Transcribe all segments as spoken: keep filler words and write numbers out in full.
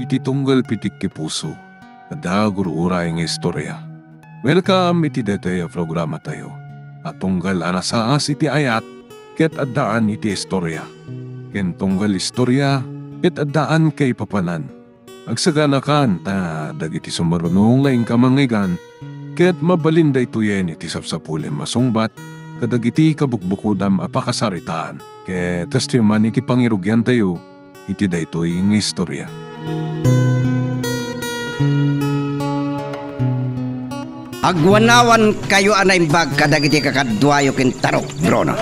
Ti tunggal pitik ti puso, adda gur-uray nga istorya. Welcome iti daytoy a programatayo a tunggal a nasaas iti ayat ket addaan iti istorya, ken tunggal istorya ket addaan kaipapanan. Agsaganakan ta dagiti sumaruno nga inka mangngeggan ket mabalin daytoyen iti sapsapulem a sungbat kadagiti kabukbukodam a pakasaritaan. Ket kastoy man iti pangirugiantayo iti daytoy nga istorya. Agwanawankayo a naimbag kadagiti kakaduayo ken Tarok, Bruno.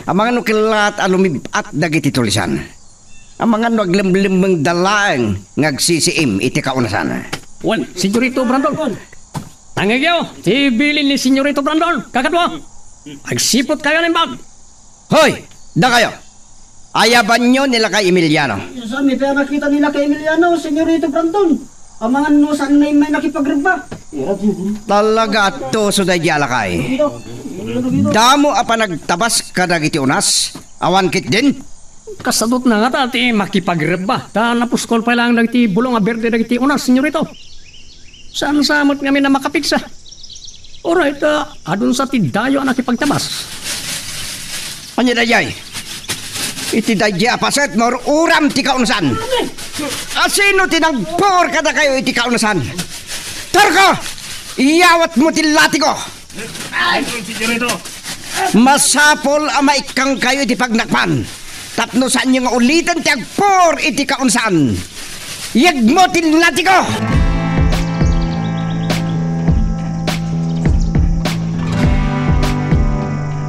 Amangan no kellat a lumib-at dagiti tulisan. Amangan no aglemlemmengda laeng nga agsisiim iti kaunasan. Wen, Senyorito Brandon. Tangigyo, ti bilin ni Senyorito Brandon, kakadua. Agsiputkayo a naimbag. Hoy, dakayo! Ayabanyo ni Lakay Emiliano. Saan mi pay a nakita ni Lakay Emiliano, Senyorito Brandon? Amangan no saan na immay nakipagrebba. Talaga a tuso daydi a lakay. Damo a panagtabas kadagiti unas, awan ketdin? Kasadutna ngata ti makipagrebba, ta napuskol pay laeng dagiti bulong a berde dagiti unas, Senyorito. Saan sa met ngamin a makapigsa? Uray ta adun sa ti dayo a nakipagtabas. Ania daydiay? Iti daydiay a paset, maur-uram ti kaunasan. Asino ti nagpuor kadakayo iti kaunasan? Turko! Iyawatmo ti latiko! Ay, Senyorito! Masapul a maikkangkayo iti pagnakpan tapno saanyo nga uliten ti agpuor iti kaunasan. Yegmo ti latiko!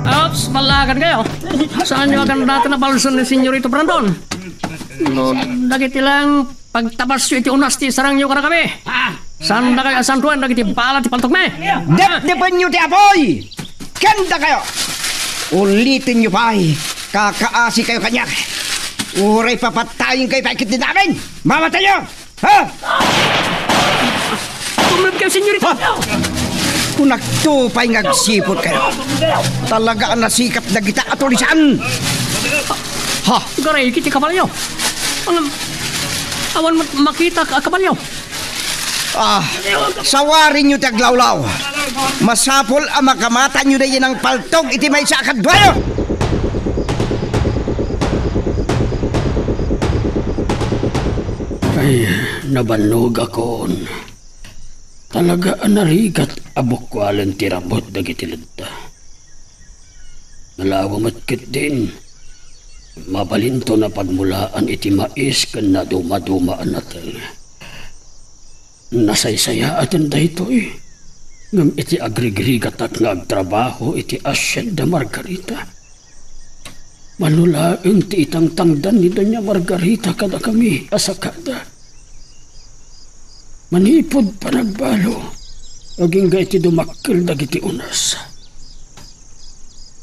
Ops, ballakad kayo. Saanyo a ganda ti nabalsen ni Senyorito Brandon? No, dagiti lang pagtabasyo iti unas ti isarangyo kadakami. Saandakayo a santoen dagiti bala ti paltokmi. Depdepenyo ti apuy! Ken dakayo, ulitenyo pay, kakaasikayo kaniak. Uray papatayenkayo pay ketdin amin! Mamatayo! Ha? Tumawag kayo, senyorita! Ha? Kunakto pay nga agsiputkayo. Talaga a nasikat dagita a tulisan. Ha? Garay, iti kabalyo. Ang, awan mat-, makita a kabalyo. Ah, sawarinyo ti aglawlaw. Masapul a makamatanyo daydi nangpaltog iti maysa a kaduayo. Ay, nabannogakon. Talaga a narigat a bukualen ti ramut dagiti ledda. Nalawa met ketdin, mabalinton a pagmulaan iti mais ken nadumaduma a nateng. Nasaysayaaten daytoy, ngem iti agrigrigatak nga agtrabaho iti Hacienda Margarita, mano laeng ti itangtangdan ni Doña Margarita kadakami a sakada. Manipud panagbalo, agingga iti dumakkel dagiti unas,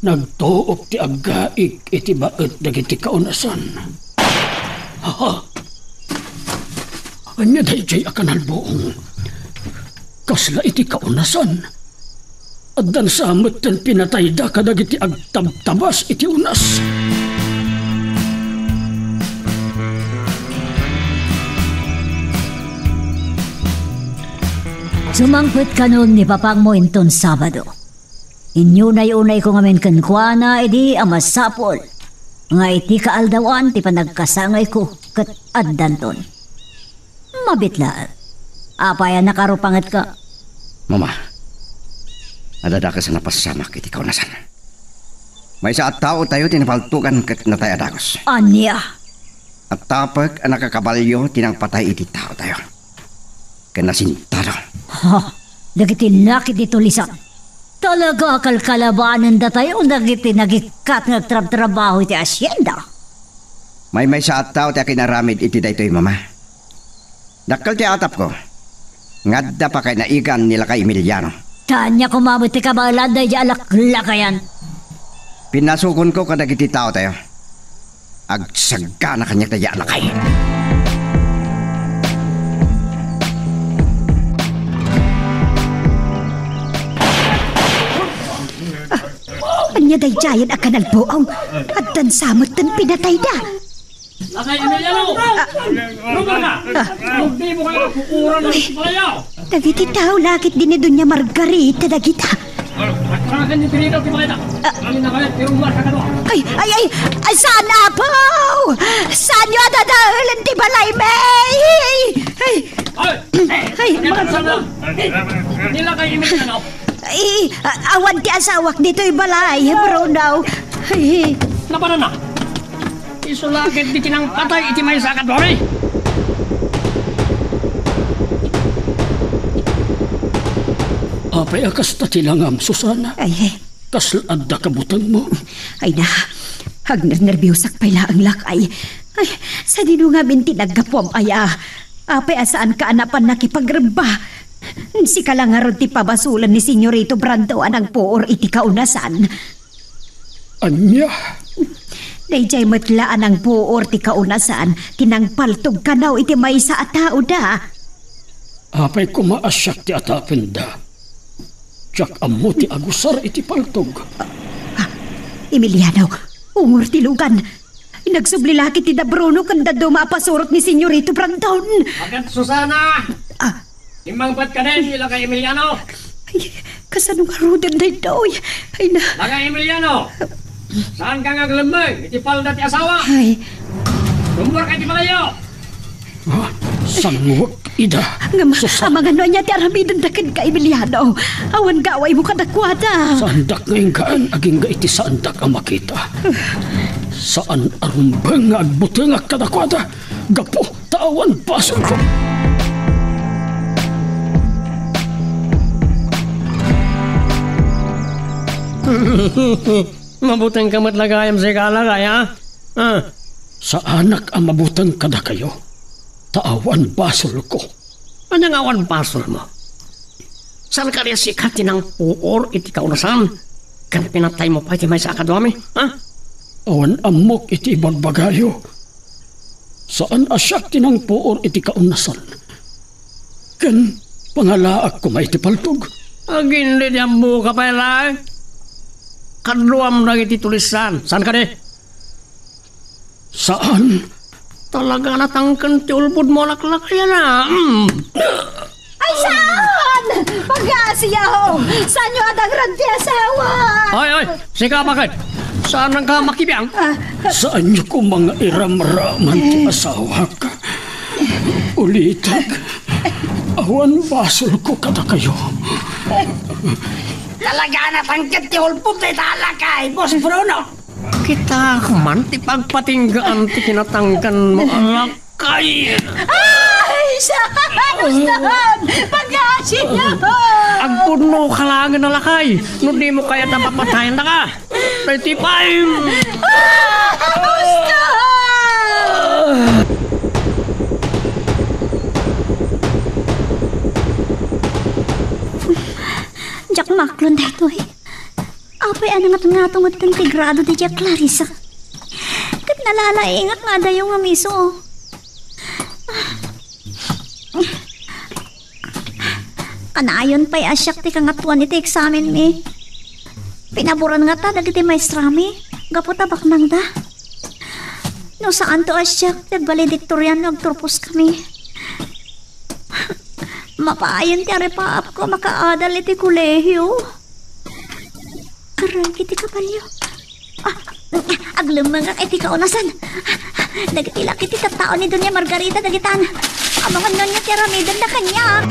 nagtuok ti aggaig iti baet dagiti kaunasan. Ha? Ania daydiay a kanalbuong? Kasla iti kaunasan? Addan sa metten pinatayda kadagiti agtabtabas iti unas. Sumangpet kanon ni papangmo inton Sabado. Inyunay-unayko ngamin kenkuana idi a masapul nga iti kaaldawan ti panagkasangayko ket addanton. Mabit laeng. Apay a nakarupangetka? Mama, adda dakes a napasamak iti kaunasan. Maysa a taotayo ti napaltogan ket natay a dagus. Ania? Attapek a nakakabalyo ti nangpatay iti taotayo. Ken nasintado. Ha? Dagiti laki ti tulisan. Talaga a kalkalabanendatayo dagiti nagikkat nga agtrabtrabaho iti hacienda. Maymaysa a tao ti akinaramid iti daytoy, Mama. Dakkel ti atapko nga adda pakainaigan ni Lakay Emiliano. Ta ania koma met ti kabaelan daydi a laklakayan? Pinasukonko kadagiti taotayo. Agsagana kaniak daydi a lakay. Ah, ania daydiayen a kanalbuong? Addan sa metten pinatayda. Lakay Emiliano! Lugar ka! Hindi mo kaya kukuran ng palayaw! Dagiti tao lakit din ni Doña Margarita dagita. Agrakan ni Pirito ti baleta. Kami na kayo, pero umar ka kadwa. Ay, ay, ay, ay, saan, Apo? Saan yo adadaelen ti balay, may? Ay, Ay! Ay, mga sala! Nila kay Emiliano! Ay, a-, awan ti asawak ditoy balay, Bruno. Ay. Napanan na! Isu lakit ti kinangpatay iti maysa a kaduami! Apay a kasta ti langam, Susana? Ay, ay. Kasla adda kabutengmo? Ay na, agnernerbiosak pay laeng lakay. Ay, sadino ngamin ti naggapuam aya? Apay a saanka a napan nakipagremba? Sika la ngarud ti pabasolen ni Senyorito Brando a nangpuor iti kaunasan. Ania? Daydiay met la a nangpuor ti kaunasan ti nangpaltog kano iti maysa a taoda. Apay koma a siak ti atapenda? Diak ammo ti agusar iti paltog. Ah, Emiliano, ungor ti lugan. Nagsubli lakit ti da Bruno ken dadduma a pasurot ni Senyorito Brandon. Agat Susana! Ah. Immangpet ka din, ila kay Emiliano. Ay, kasano ngaruden daytoy? Ay na. Lakay Emiliano, saan ka nga aglemmeng iti palda ti asawa? Ay. Rumor ka iti palayo! Ah, sangwek ida. Ngem, Susana. Amangan no ania ti aramidenda kenka, Emiliano? Awan gawaymo kadakuada. Saandak nga inggaan agingga iti saandak a makita. Saan a rumbeng nga agbutengak kadakuada. Gapu ta awan basolko. Mabutengka met la gayam sika, lakay, a? Ah. Saanak a mabuteng kadakayo, ta awan basolko. Ania nga awan basolmo? Saan kadi a sika ti nangpuor iti kaunasan, ken pinataymo pay ti maysa a kaduami, ha? Awan ammok iti ibagbagayo. Saan a siak ti nangpuor iti kaunasan. Ken pangalaak koma iti paltog. Agin di ammoka pay laeng. Kaduam dagiti tulisan. Saan kadi? Saan? Talaga natangken ti ulbodmo a laklakayan a. Mm. Ay, saan? Pagasiyo! Saan yo adangrad ti asawa? Ay, ay! Sika, bakit? Saan ka makibiang? Ah. Saan yo koma nga iramraman ti asawak? Ulitek, awan basolko kadakayo. Talaga natangken ti ulbod dayta a lakay, Boss Bruno. Kitak man ti pagpatinggaan ti kinatangkenmo a lakay. Ay, saan? Saan? Pagasiyo! Agpudno ka laengen a lakay. No dimo kayat a papatayen daka. Daytoy pay. Ah! Gusto! Diak maklon daytoy. Apay a nangatungato met ti grado daydiay a Clarissa? Ket nalalaingak nga adayo nga miso. Kanayon pay a siak ti kangatoan iti eksamenmi. Pinaburan ngata dagiti maestrami gapu ta baknangda. No saanto a siak ti agvaledictorian no agturposkami. Mapaayen ti aripaapko a makaadal iti kolehio. Aray, iti kabalio. Ah, aglemmengak iti kaunasan. Dagiti lakay ti tattao ni Doña Margarita dagitan. Amangan no ania ti aramidenda kaniak.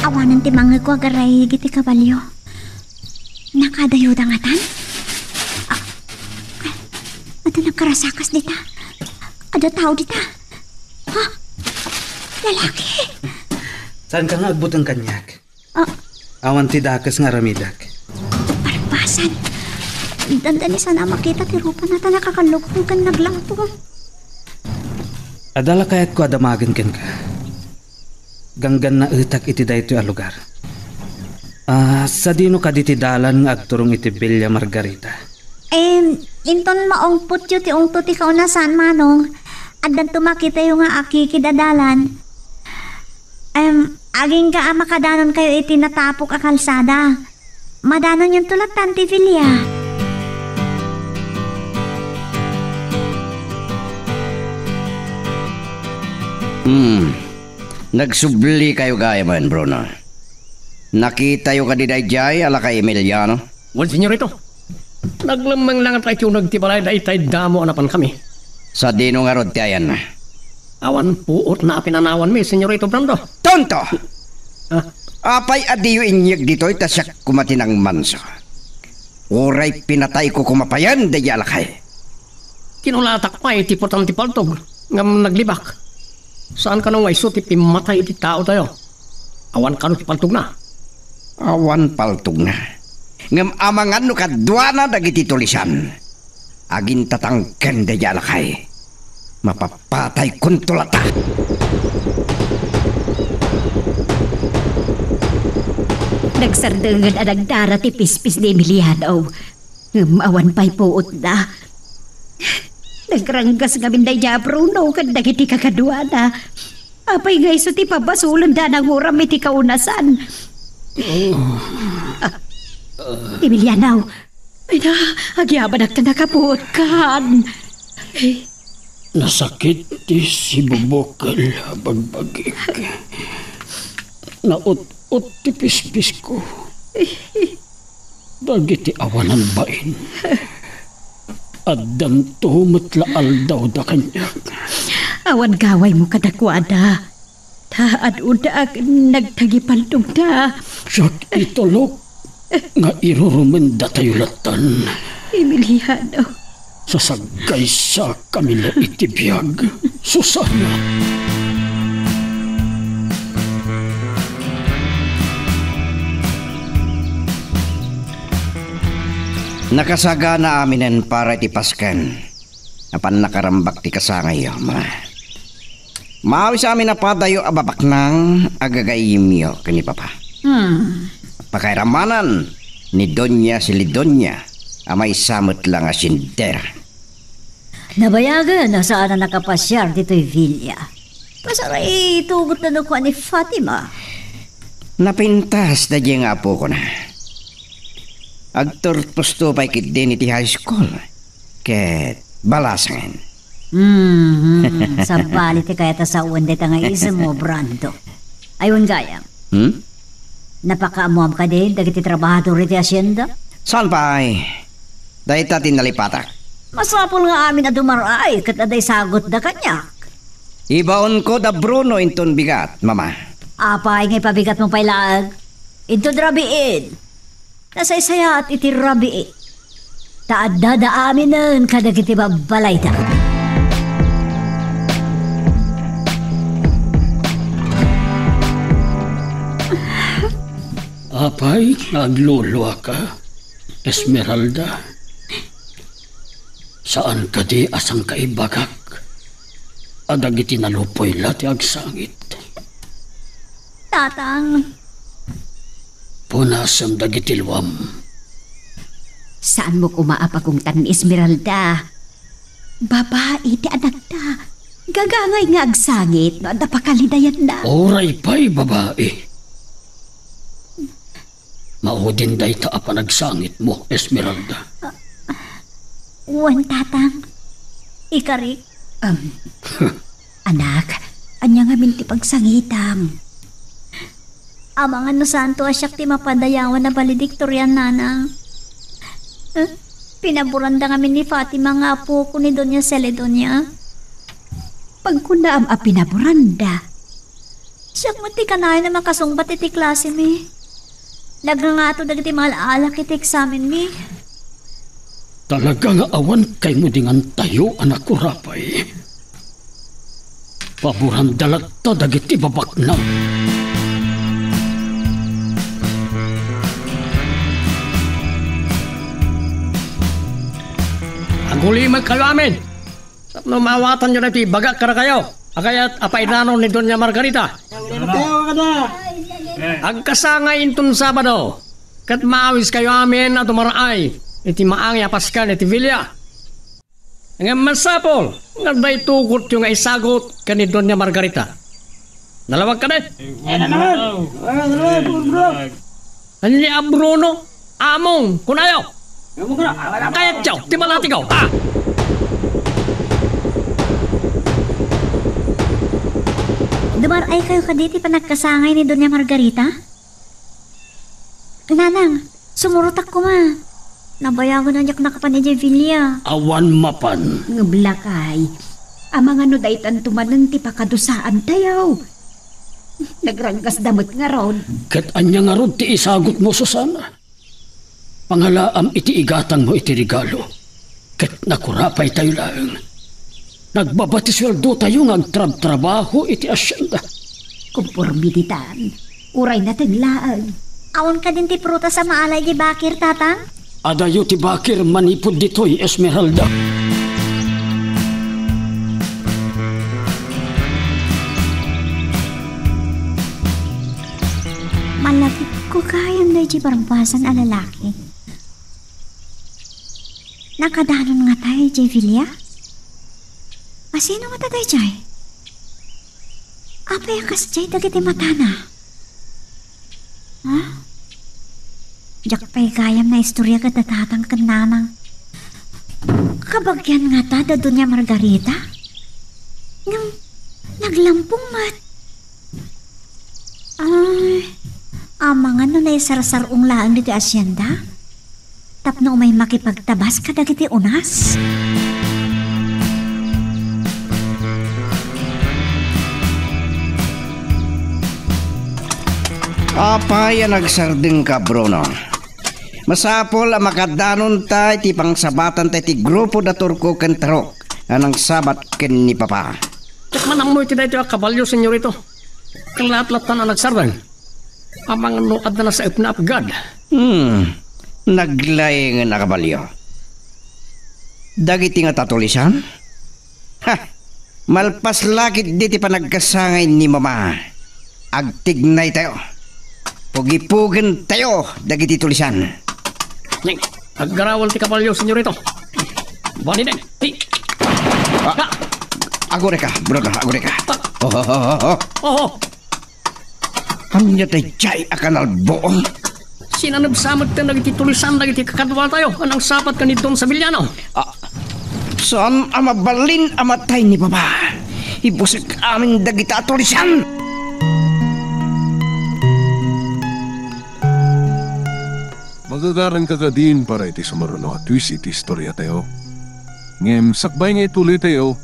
Awanen ti mangngegko a garay iti kabalio. Nakadayoda ngatan? Ah, adda nagkarasakas dita. Adda tao dita. Ha? Lalaki? Saanka nga agbuteng kaniak? Ah. Awan ti dakes nga aramidek. Parpasan. Dandani sana a makita ti rupana ta nakakallukto ken naglato. Adda la kayatko a damagen kenka. Ganggannaetak iti daytoy a lugar. Ah, sadino kadi ti dalan nga agturong iti Villa Margarita? Em, inton maungpotyo ti ungto ti kaunasan, Manong, addanto makitayo nga akikid a dalan. Em, agingga a makadanonkayo iti natapok a kalsada. Madanonyonto latta ti Villa. Hmm. Nagsublikayo gayamen, Bruno. Nakitayo kadi daydiay a lakay Emiliano? Wen, senyorito. Naglemmeng la nga ta iti uneg ti balay, dayta idda mo a napankami. Sadino ngarud ti ayanna? Awan puotna a pinanawanmi, senyorito Brando. Tonto! Ah. Apay a diyo inyeg ditoy ta siak koma ti nangmansa? Uray pinatayko koma payen daydiay a lakay. Kinulatak pay ti puotan ti paltog, ngem naglibak. Saan kano nga isu ti pimmatay iti taotayo? Awan kano ti paltogna? Awan paltogna. Ngem amangan no kaduana dagiti tulisan. Agintatangken daydiay a lakay. Mapapataykonto latta. Nagsardenged a nagdara ti pispis ni Emiliano. Ngem awan pay puotna. Nagranggas ngamin daydiay a Bruno ken dagiti kakaduana. Apay nga isu ti pabasolenda a nanguram iti kaunasan? Ah, Emiliano, ay na, agyabanak ta nakapuotkan. Nasakit ti sibubukel a bagbagik. Naut-ot ti pispisko. Dagiti awanan bain, addanto met la aldawda kaniak. Awan gawaymo kadakuada. Ta adu-adaak nagtagipaltogda. Siak itulok nga irurumendatayo lattan. Emiliano. Sasagkaysakami la iti biag, Susana. Nakasagana aminen para iti pasken. Apan nakarambak ti kasangayyo, ma. Maawis amin a padayo a babaknang a gagayyemyo ken ni Papa. Hmm. Pakairamanan ni Doña Celidonia a maysa met la nga sendera. Nabayagen a saan a nakapasiar ditoy villa. Kasla itugot na no kua ni Fatima. Napintas daydiay nga apokona. Agturposto pay ketdin iti high school. Ket balasangen. Mhm. Sabali ti kayat a sawen dayta nga ismo, Brando. Ay, wen gayam. Hmm? Napakaammoam kadi dagiti trabahador iti hacienda? Saan pay? Dayta ti nalipatak. Masapul nga amin a dumar-ay ket adda isagutda kaniak. Ibaonko da Bruno inton bigat, Mama. Apay nga ipabigatmo pay laeng? Inton rabiin. Nasaysayaat iti rabii, ta addada aminen kadagiti babbalayda. Apay nga agluluaka, Esmeralda? Saan kadi a sangkaibagak a dagiti naluppoy la ti agsangit? Tatang. Punasem dagiti luam. Saanmo koma a pagungtan ni Esmeralda. Babai ti anakta. Gagangay nga agsangit no adda pakalidayanna. Uray pay babai. Maudin dayta a panagsangitmo, Esmeralda. Wen, Tatang. Ikarik. Am, anak, ania ngamin ti pagsangitam? Amangan no saanto a siak ti mapadayawan a valedictorian, Nanang. Eh, pinaburanda ngamin ni Fatima nga apoko ni Doña Celidonia. Pagkunaam a pinaburanda. Siak met ti kanayon a makasungbat iti klasemi. Nagngangato dagiti maal-alak iti eksamenmi. Talaga nga awan kaymo dingantayo a nakurapay. Paburanda latta dagiti babaknang. Agulimekkayo amin! Tapno maawatanyo daytoy ibagak kadakayo a kayat a painanon ni Doña Margarita. Agkasangay inton Sabado, ket maawiskayo amin a dumaraay iti maangay a pasken iti villa. Ngem masapul nga adda itugotyo nga isagut ken ni Doña Margarita. Nalawag kadi? Ania a Bruno? Among, kunayo! Kayatyo, ti balatigaw, ha? Dumar-ay kayo kadi ti panagkasangay ni Doña Margarita? Nanang, sumurotak koma. Nabayagen a diak nakapan idiay villa. Awan mapan. Ngem lakay, amangan no daytanto manen ti pakadusaan tayo. Nagranggasda met ngarud. Ket ania ngarud ti isagutmo, Susana? Pangalaam iti igatangmo iti regalo, ket nakurapay tayo laeng. Nagbaba ti sueldotayo nga agtrabtrabaho iti asienda. Konforme ditan, uray nateng laeng. Awan kadin ti prutas a maala iti bakir, Tatang? Adayo ti bakir manipud ditoy, Esmeralda. Malagipko gayam daydi barbasan a lalaki. Nakadanon ngata idiay villa? Asino ngata daydiay? Apay a kasdiay dagiti matana? Ha? Diak pay gayam naistorya kada Tatang ken Nanang. Kabagian ngata da Doña Margarita? Ngem naglampong met. Ay, amangan no naisarsar-ong laeng ditoy asienda tapno umay makipagtabas kadagiti unas? Apay a nagsardengka, Bruno? Masapul a makadanonta iti pangsabatanta iti grupo da Turco ken Tarok a nangsabat ken ni Papa. Diak man ammo iti daytoy a kabalio, senyorito. Kalatlatta a nagsardeng. Amangan no adda nasaepna a pigad. Hmm, naglaengen a kabalio. Dagiti ngata tulisan? Ha! Malpas la ketdi ti panagkasangay ni Mama. Agtignaytayo. Pugipugentayo dagiti tulisan. Aggarawan ti kabalio, senyorito. Bani den. Ti. Ah, agurayka, Bruno, agurayka. Ah. Oh, oh, oh, oh, oh. Oho. Ania daydiay a kanalbuong? Sinanebsa met dagiti tulisan dagiti kakaduatayo a nangsabat ken ni Don Sevillano. Ah, saan a mabalin a matay ni Baba? Ibusek amin dagita a tulisan! Magagaranka kadin para iti sumaruno a twist iti istoriatayo. Ngem sakbay nga ituloytayo,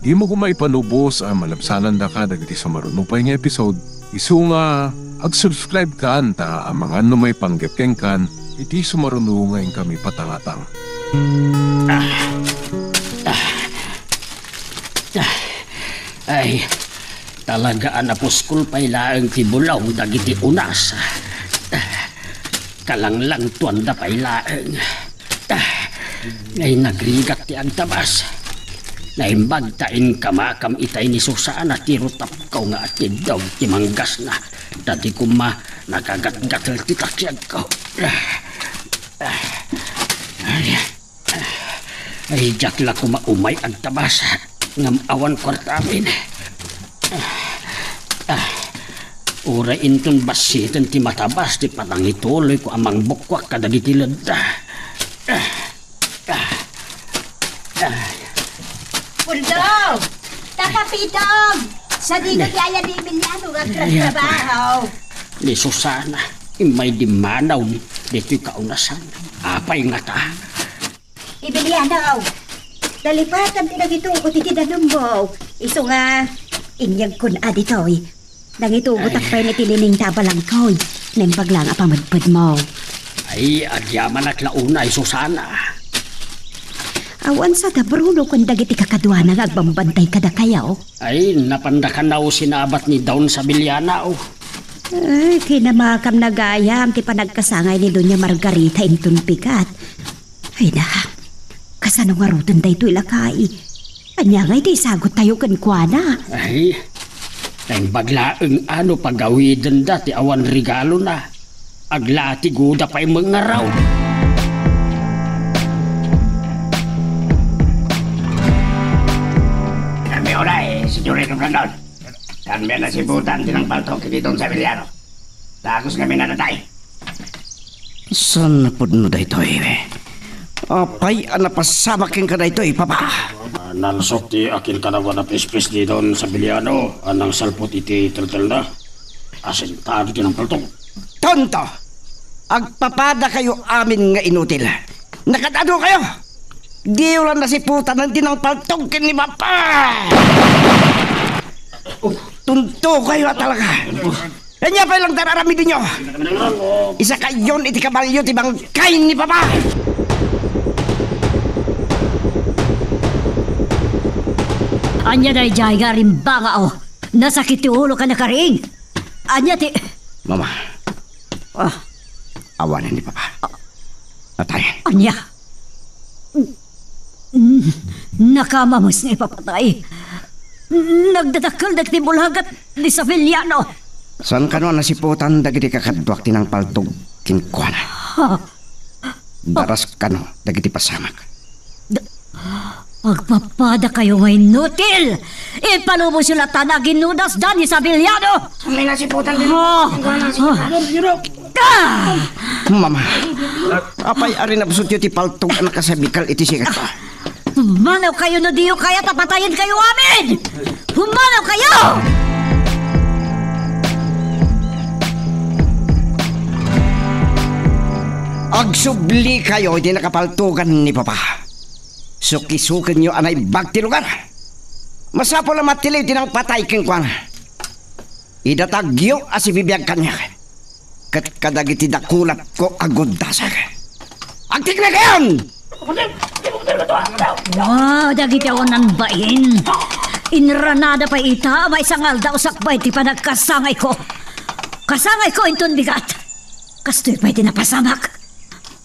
dimo koma ipanubos a malabsanandaka dagiti sumaruno pay nga episode, isu nga ag-subscribe kan ta amangan no maipanggep kenkan iti sumaruno nga inkami patangatang. Ah. Ah. Ah. Ay, talaga a napuskol pay laeng ti bulong dagiti unas. Ah. Kalanglangtuanda pay laeng. Ah, ngay nagrigat ti agtabas. Naimbag ta inkamakam itay ni Susana ti rutapko nga atiddog ti manggasna. Ta di koma nakagatgatel ti takiagko. Ah, ah, ay, ay, diak la koma umay agtabas. Ngem awan kuartamin. Ah, uray inton bassiten ti matabas ti panangituloyko a mangbukkuak kadagiti ledda. Ah, ah, ah. Puldo! Tata Pitong! Sadino ti aya ni Emiliano nga agtratrabaho? Ni Susana, immay dimmanaw ditoy kaunasan. Apay ngata? Emiliano, nalipatan ti nangitugot iti danummo. Isu nga, inyegkon a ditoy. Nangitugotak pay iti lining ta a balagko. Naimbag laeng a pamedpedmo. Ay, agyamanak la unay, Susana. Awan sada Bruno ken dagiti kakaduana nga agbambantay kadakayo. Ay, napanda kano sinabat ni Don Sabillano. Ay, kinamakam na gayam ti panagkasangay ni Doña Margarita inton pigat. Ay na, kasano ngaruden daytoy lakay? Ania ngay ti isaguttayo kenkuana? Ay, naimbag laeng a no pagawidenda ti awan regalona. Aglatigoda pay met ngarud. Kami uray, Senyorito Brandon. Kami a nasibutan ti nangpaltok iti Don Sevillano. Dagus kami nadatay. Saan a pudno daytoy? Apay a napasamak kenka daytoy, Papa? Ah, nalsok ti akin kanawan a pispis ni Don Sabiliano a nangsalput iti teltelna. Asintado ti nangpaltog. Tonto! Agpapadakayo amin nga inutil. Nakad-adu kayo! Diyo la nasiputanan ti nangpaltog ken ni Papa! Tunto kayo a talaga! Ania pay lang dararamidenyo? Isakayon iti kabalio ti bangkay ni Papa! Ania daydiay nga rimbanga, o? Nasakit ti ulo ka nakaring? Ania ti... Mama. Ah. Awanen ni Papa. Natayen. Ania? Mm, nakamamus nga ipapatay. Nagdadakkel dagiti bulagat ni Sabiliano. Saan kano a nasiputan dagiti kakaduak ti nangpaltog kenkuana? Ha? Daras kano dagiti pasamak. Da-, agpapadakayo nga inutil! Ipalubosyo latta nga aginnudasda ni Sabiliano! May nasiputan din. Ah! Ah! Ah! Mama, apay a rinabsotyo ti paltog a nakasabikal iti sikat? Pumanaw kayo no diyo kayat a patayen kayo amin! Pumanaw kayo! Agsubli kayo iti nakapaltogan ni Papa. Sukisukenyo a naibbag ti lugar. Masapul a matiliw ti nangpatay kenkuana. Idatagyo a sibibiag kaniak ket kadagiti dakulatko a guddasek. Agtiknakayon! Wa, dagiti awanan bain. Inranada pay ita a maysa nga aldaw sakbay ti panagkasangayko. Kasangayko inton bigat. Kastoy pay ti napasamak.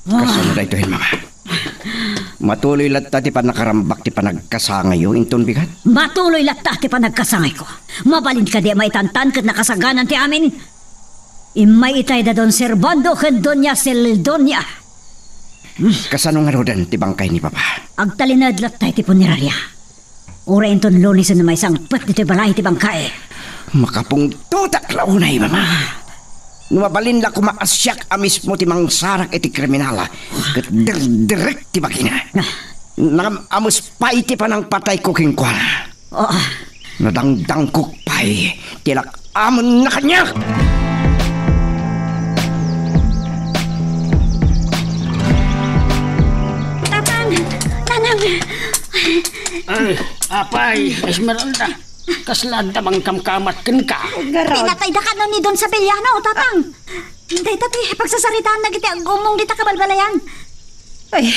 Kasano daytoy, Mama? Matuloy latta ti pannakarambak ti panagkasangayyo inton bigat? Matuloy latta ti panagkasangayko. Mabalin kadi a maitantan ket nakasaganan ti amin? Immay itay da Don Servando ken Doña Celdonio. Hmm, kasano ngaruden ti bangkay ni Papa? Agtalinaed latta iti punerarya. Uray inton Lunes no maisangpet ditoy balay ti bangkay. Makapungtotak la unay, Mama. No mabalin la koma a siak a mismo ti mangsarak iti kriminal, ket dirdirek ti bagina. Ah. Nangam-amos pay ti panangpatayko kenkuana. Ah. Nadangdangkok pay ti lak-amonna kaniak. Tatang! Nanang! Ay, apay, Esmeralda. Kasla adda mangkamkamat kenka? Garod. Pinatayda kano ni Don Sabeliano, Tatang. Dayta ti pagsasaritaan dagiti agumong dita kabalbalayan. Ay,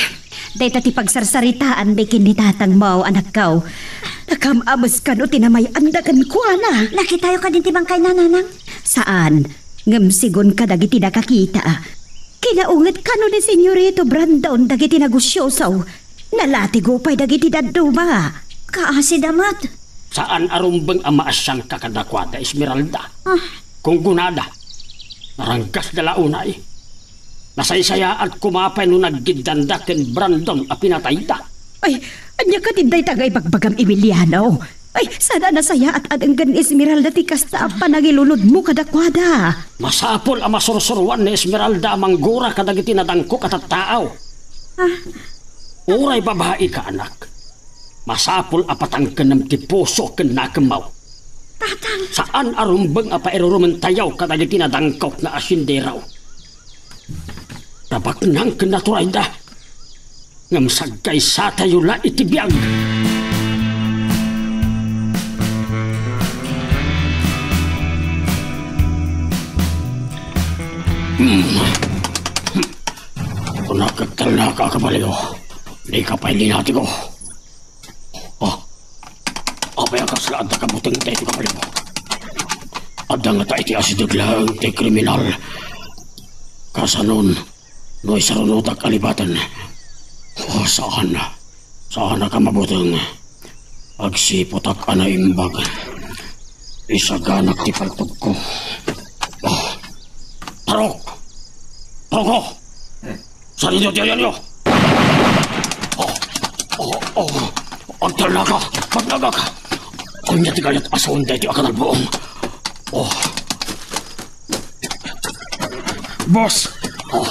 dayta ti pagsarsaritaan dagiti ni tatangmo, anakko. Nakam-amos kano ti namay-anda kenkuana. Nakitayo kadin ti bangkayna, Nanang? Saan, ngem sigun kadagiti nakakita. Kinaunget kano ni Senyorito Brandon dagiti nagusioso. Nalatigo pay dagiti dadduma. Kaasi da met. Saan a rumbeng a maasianka kadakuada, Esmeralda. Ah. Kunggonada, naranggasda la unay. Nasaysayaat koma pay no naggiddanda ken Brandon a pinatayda. Ay, ania kadi dayta nga ibagbagam, Emiliano? Ay, saan a nasayaat a denggen ni Esmeralda ti kasta a panangilunodmo kadakuada. Masapul a masursuroan ni Esmeralda a manggura kadagiti nadangkok a tattao. Ah. Uray babaika, anak, masapul a patangkenem ti puso ken nakemmo. Tatang! Saan a rumbeng a pairurumentayo kadagiti nadangkok nga asendero. Nabaknang ken naturayda. Ngem sagkaysatayo la iti biag. Hmm. Kunakettalnaka, kabalio. Dika pay linatigo. Ah, apay a kasla adda kabuteng daytoy, kabalio? Adda ngata iti asideg laeng ti kriminal. Kasanon, no isarunotak a libaten? Oh, saan. Saanaka mabuteng. Agsiputak a naimbag. Isaganak ti paltogko. Ah. Tarok! Taroko! Sadiyo ti ayanyo! Oh, oh, oh. Agtalnaka! Magnagak! Ania ti kayat a sawen daytoy a kanalbuong? Oh. Boss! Oh,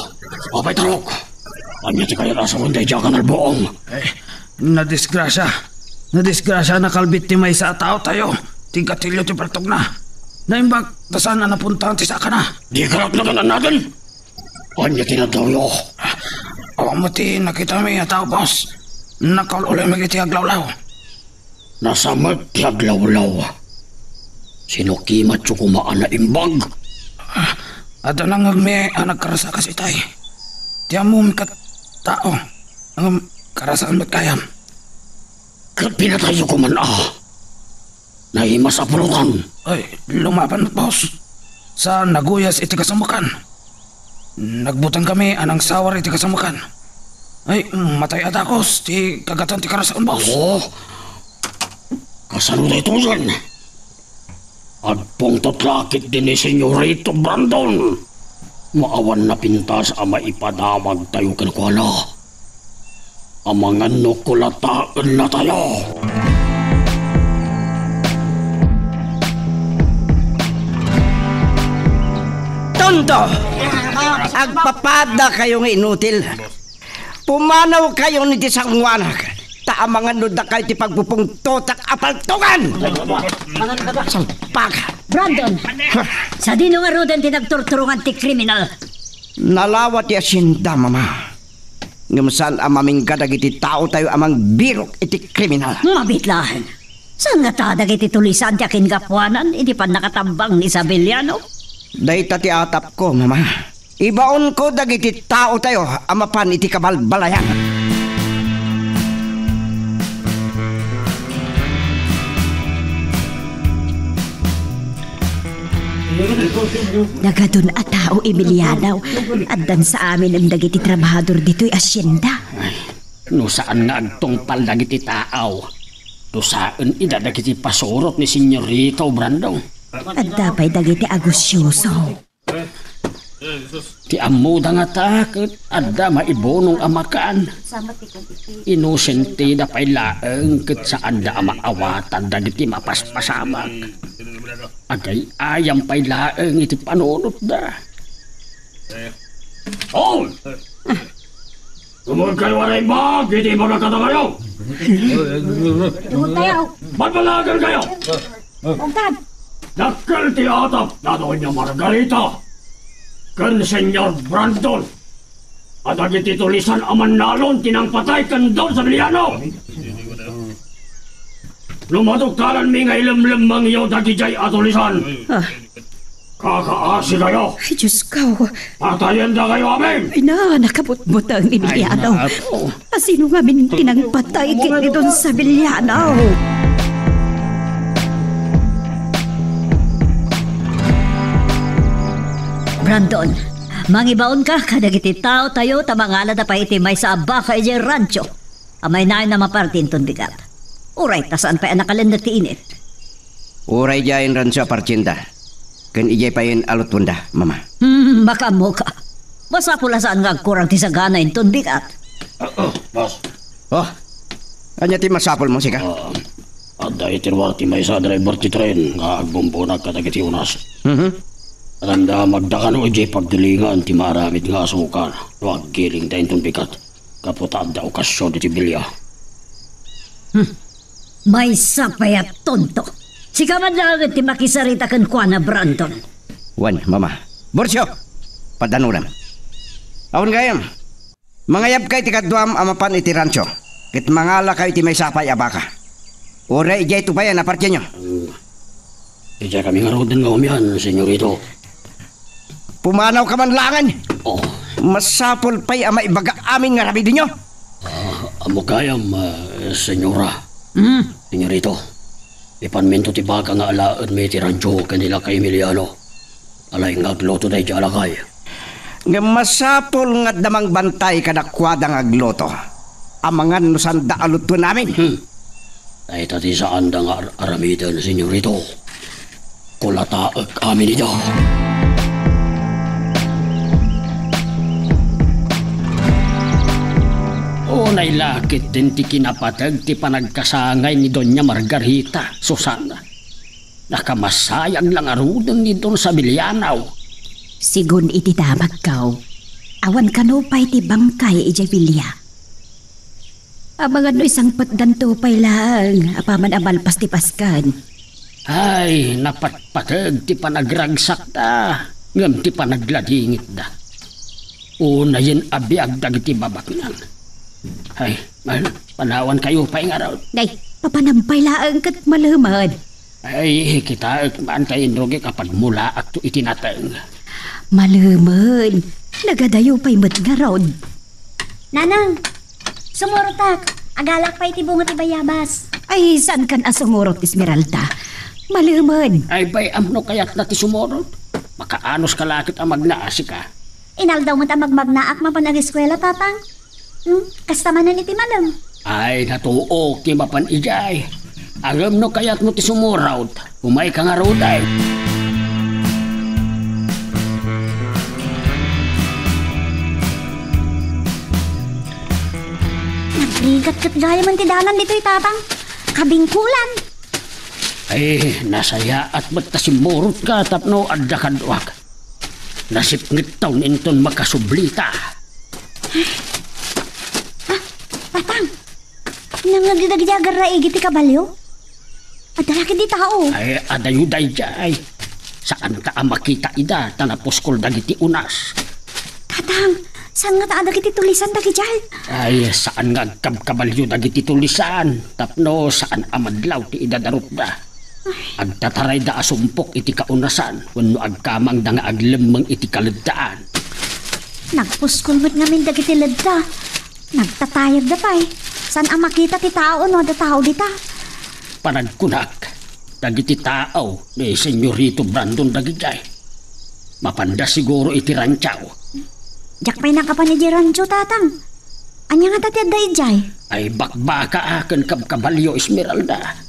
Apay Talok, ania ti kayat a sawen daydiay a kanalbuong? Eh, nadisgrasia. Nadisgrasia, nakalbit ti maysa a taotayo. Ti gatilio ti paltogna. Naimbag, ta saan a napuntahan ti sakana. Di ka laeng nagan-annagan? Ania ti nadawyo? Awan met ti nakitami a tao, boss. Nakaul-ulim iti aglawlaw. Nasamek ti aglawlaw. Sino kimatyo koma a naimbag? Ah, adda nangngegmi a nagkarasakas itay. Ti ammomi ket tao. Ngem karasakan met gayam. Ket pinatayyo koman a naimasapulotan. Ay, lumaban met, boss. Sa naguyas iti kasamekan. Nagbutang kami a nangsawar iti kasamekan. Ay, matay a dakes ti kagatan ti karasakan, boss. Oh, kasano daytoyen? Agpungtot la ketdi ni Senyorito Brandon. No awan napintas a maipadamagtayo kenkuana, amangan no kulataennatayo. Tonto! Agpapadakayo nga inutil. Pumanawkayon iti sangoanak, ta amangan no dakay ti pagpupungtotak a paltogan! Salpak! Brandon! Sadino ngaruden ti nagturturungan ti kriminal? Nalawa ti asienda, Mama. Ngem saan a mamingga dagiti taotayo a mangbirok iti kriminal. Mabiit laeng. Saan ngata dagiti tulisan ti akingapuanan idi pannakatambang ni Isabeliano? Dayta ti atapko, Mama. Ibaonko dagiti taotayo a mapan iti kabalbalayan. Nagadun a tao, Emiliano. Addan sa amin dagiti trabahador ditoy asienda. Ay, no saan nga agtungpal dagiti tao, dusaen ida dagiti pasurot ni Senyorito Brandon. Adda pay dagiti agusyoso. Ti ammoda ngata ket adda maibunong a makan. Inosenteda pay laeng ket saanda a maawatan dagiti mapaspasamak. Agay-ayam pay laeng iti panunotda. Hoy! Tumulkayo a naimbag iti ibaga kadakayo! Tumulkayo! Balbalagankayo! Ungkad! Dakkel ti atap da Doña Margarita ken Señor Brandon a dagiti tulisan a mannalon ti nangpatay ken Don Sabeliano. No madukkalanmi nga ilemlemmengyo dagidiay a tulisan, ah, kakaasikayo. Ay, Diosko. Patayendakayo amin. Ay na, nakabutbuteng, Emiliano. Ay, Apo. Asino ngamin ti nangpatay ken ni Don Sabeliano? Brandon, mangibaonka kadagiti taotayo ta mangalada pay iti maysa a baka idiay rancho. Amaynayon a maparti inton bigat. Uray ta saan pay a nakalendek ti init. Uray diay rancho a partienda. Ken idiay payen a lutwenda, Mama. Hmm, makaammoka. Masapul a saan nga agkurang ti sagana inton bigat. Ah, ah, boss. Oh, ania ti masapulmo, sika? Ah, adda iti ruar ti maysa a driver ti tren nga agbumbunak kadagiti unas. Mhm. Adda magdakano idiay paggilingan ti maaramid nga asukar no aggiling ta inton bigat. Gapu ta adda okasion iti bilia. Hmm. Maysa pay a tonto. Sika man laeng ti makisarita kenkuana, Brandon. Wen, Mama. Burcio, paddanurem. Awan gayam. Mangayabka iti kaduam a mapan iti rancho, ket mangalakayo iti maysa pay a baka. Uray idiay tupayan a partienyo. Idiay kami ngaruden nga umian, Senyorito. Pumanawka man laengen. Oh. Masapul pay a maibaga amin nga aramidenyo. Ah, ammok gayam, ah, Senyora. Hmm? Senyorito, ipanminto ti baka nga alaenmi iti rancho ken ni Lakay Emiliano. Alaen nga agluto daydiay a lakay. Ngem masapul nga adda mangbantay kadakuada nga agluto. Amangan no saanda a lutuen amin. Hmm. Dayta ti saanda nga ar-, aramiden, Senyorito. Kulataek amin ida. Unay la ketdin ti kinapateg ti panagkasangay ni Doña Margarita, Susana. Nakamasayag la ngaruden ni Don Sabeliano. Sigun iti damagko, Awan kano pay ti bangkay idiay bilia. Amangan no isangpetdanto pay laeng apaman a malpas ti Paskan. Ay, napatpateg ti panagragsakda, ngem ti panagladingitda. Unayen a biag dagiti babaknang. Ay, man, panawankayo pay ngarud. Nay, papanam pay laeng ket malemed. Ay, kitaek man ta inrugik a pagmulaakto iti nateng. Malemed, nagadayo pay met ngarud. Nanang, sumurotak. Agalak pay iti bunga ti bayabas. Ay, saankan a sumurot, Esmeralda? Malemed. Ay, bay-am no kayatna ti sumurot. Makaanus ka la ket a magnaasika. Inaldaw met a magmagnaak mapan ageskuela, Tatang. Hmm, kasta manen iti malem. Ay, natuok ti mapan idiay. Ngem no kayatmo ti sumurot, umayka ngarud. Nagrigat ket gayamen ti dalan ditoy, Tatang. Kabingkulan. Ay, nasayaat met ta simmurotka tapno adda kaduak. Nasipngettaw inton makasublita. Ah, Tatang, nangngegyo dagiti agarraigi ti kabalio? Adda la ketdi tao. Ay, adayo daydiay. Saanta a makita ida ta napuskol dagiti unas. Tatang, saan ngata a dagiti tulisan dagidiay? Ay, saan nga agkabkabalio dagiti tulisan tapno saan a madlaw ti idadarupda. Agtatarayda a sumpok iti kaunasan wenno agkamangda nga aglemmeng iti kaleddaan. Nagpuskol met ngamin dagiti ledda. Nagtatayagda pay. Saan a makita ti tao no adda tao dita. Panagkunak, dagiti tao ni Senyorito Brandon dagidiay. Mapanda siguro iti rancho. Diak pay nakapan idiay rancho, Tatang. Ania ngata ti adda idiay? Ay, bakbaka ken kabkabalio, Esmeralda.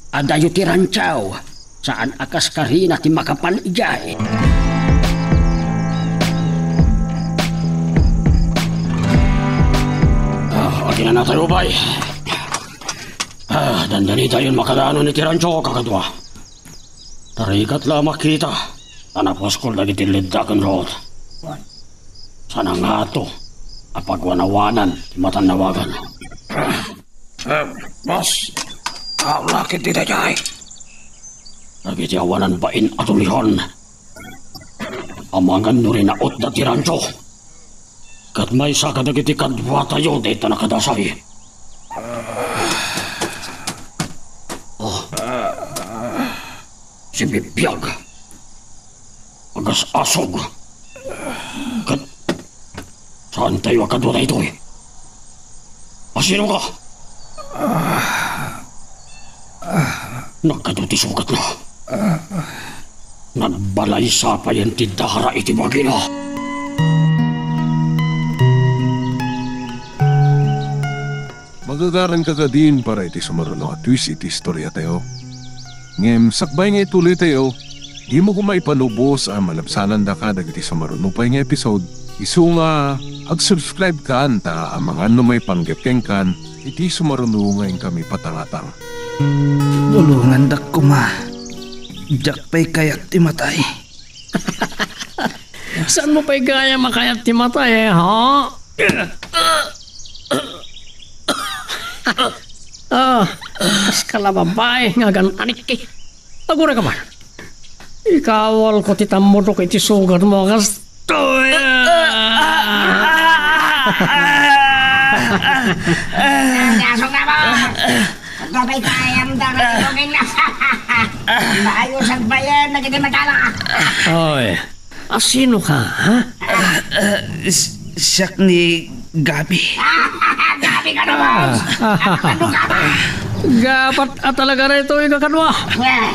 Adayo ti rancho. Saan a kas karina ti makapan idiay. Ah, aginana tayo, bay. Ah, dandani tayon makadanon iti rancho, kakadua. Tarigat la makita a napuskol dagiti ledda ken Rod. Saan a ngato a pagwanawanan ti matannawagan. Eh, boss, awan la ketdi daydiay. Dagiti awanan bain a tulisan. Amangan no rinautda ti rancho. Ket maysa kadagiti kaduatayo dayta nakadasay. Oh. Sibibiag. Agas-asog. Ket saan tayo a kadua daytoy? Asino ka? Nagkadu ti sugatna. Nagbalaysa payen ti dara iti bagina. Magagaran ka kadin para iti sumaruno a twist iti istoriatayo. Ngem sakbay nga ituloytayo, dimo koma ipalubos a malabsanandaka dagiti sumaruno pay nga episode, isu nga ag-subscribe kan ta amangan no maipanggep kenkan iti sumaruno nga inkami patangatang. Tulongandak koma. Diak pay kayat ti matay. Saanmo pay gayam a kayat ti matay, eh, ha? Ah, kas ka la babai nga agan-anikki. Aguray ka man. Ikawalko ti tammudok iti sugatmo a kastoy. Ang aso nga mo! Agpapay kayam da nga itong ing nasa. Maayo sa bayan na kita matala. Oy, asino ka, ha? Ah, ah, s-, siak ni Gabi. Gabi ka naman! Ano ka ba? Gabat a talaga rito, ika kadwa. Eh.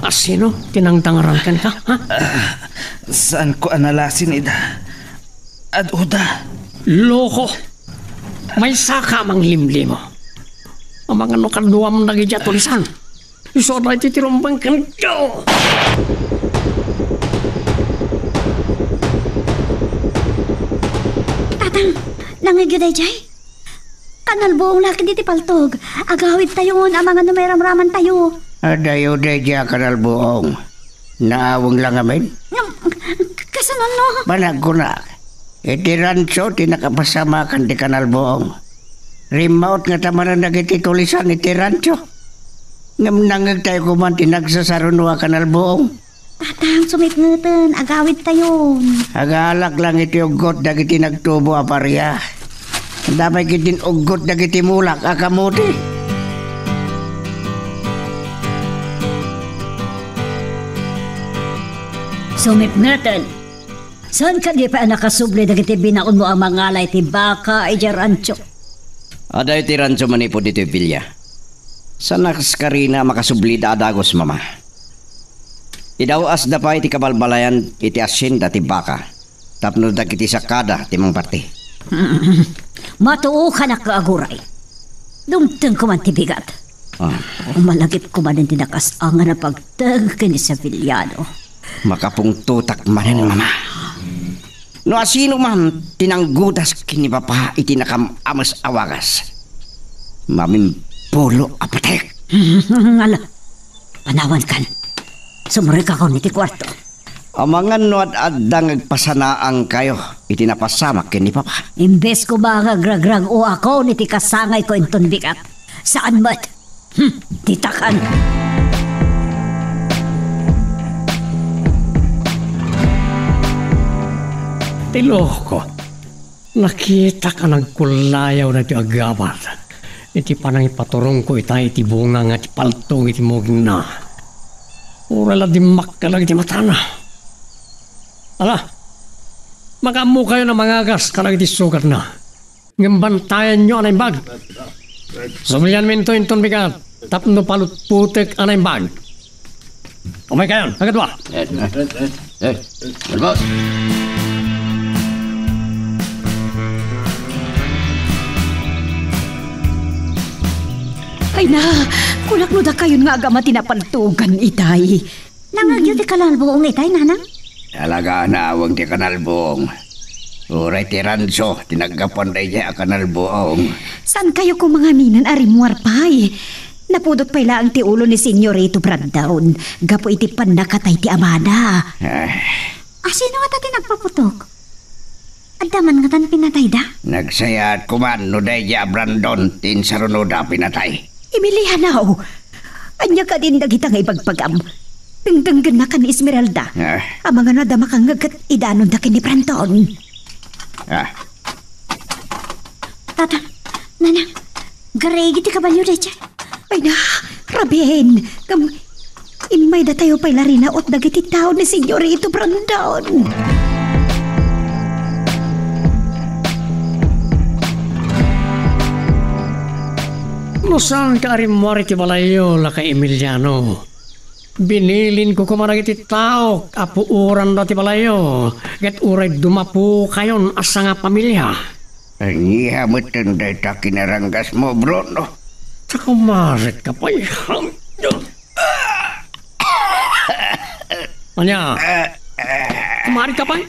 Asino ti nangtangaran kenka, ha? Ah, saanko a nalasin ida. Ad-oda. Loko! Maysaka a manglimlimo. Amangan no kaduam dagiti a tulisan. Isu a daytoy ti rumbeng kenka. Tatang, nangngegyo daydiay? Kanalbuong la ketdi ti paltog. Agawidtayon amangan no mairamramantayo. Adayo daydiay a kanalbuong. Naaweng la ngamin? Ngem, k-, kasano no? Panagkunak, Iti rancho ti nakapasamakan ti kanalbuong. Rimmaut ngata manen dagiti tulisan iti rancho. Ngem nangngegtayo koman ti nagsasaruno a kanalbuong. Tatang, sumipngeten, agawidtayon. Agalak lang iti uggot dagiti nagtubo a paria. Adda pay ketdin uggot dagiti mulak a kamuti. Sumipngeten. Saan kadi pay a nakasubli dagiti binaonmo a mangala iti baka idiay rancho? Adda iti rancho manipud ditoy villa. Saan a kas karina a makasubli da a dagus, Mama. Idaw-asda pay ti kabalbalayan iti asienda ti baka tapno dagiti sakada ti mangparti. Matuokanak nga aguray. Dumteng koman ti bigat. Ah. Umalagip koman iti nakas-angan a pagteng ken ni Sevillano. Makapungtotak manen, Mama. No asino man ti nanggudas ken ni Papa iti nakam-ames a wagas, mamimpulo a patek. Ala, panawankan. Sumrekakon iti kuarto. Amangan no ad-adda nga agpasanaankayo iti napasamak ken ni Papa. Imbes koma nga agragrag-oakon iti kasangayko inton bigat. Saan met? Hmm, ditakan. Ti loko. Nakitak a nagkullayaw daytoy a gabat iti panangipaturongko itay iti bunganga ti paltog iti mugingna. Uray la dimmakkel dagiti matana. Ala, makaammokayon a mangagas kadagiti sugatna. Ngem bantayanyo a naimbag. Sublianminto inton bigat tapno palutpotek a naimbag. Umaykayon, a kadua. Eh, eh, eh, eh, eh, Albot. Ay na, kunak no dakayon nga agama ti napaltogan itay. Nangngegyo ti kanalbuong itay, nanang? Talaga a naaweng ti kanalbuong. Uray ti rancho ti naggapuan daydiay a kanalbuong. Saankayo koma ngaminen a rimmuar pay? Napudot pay laeng ti ulo ni Senyorito Brandon gapu iti pannakatay ti amana. Ah. Asino ngata ti nagpaputok? Adda man ngatan pinatayda? Nagsayaat koman no daydiay a Brandon ti insarunoda a pinatay. Emiliano, ania kadin dagita nga ibagbagam? Dengdenggennakan ni Esmeralda. Ah. Amangan no adda makangngeg ket idanonda ken ni Brandon. Ah. Tata, nanang, garigi ti kabalio daydiay. Ay na, rabiin. Ngem, immaydatayo pay la rinaut dagiti tao ni Senyorito Brandon. No saanka a rimmuar iti balayyo, Lakay Emiliano, binilinko koma dagiti taok a puoranda ti balayyo, ket uray dumapukayon a sangapamilia. Ania metten dayta kinaranggasmo, Bruno? Ta kumaretka pay. Ania? Kumaretka pay?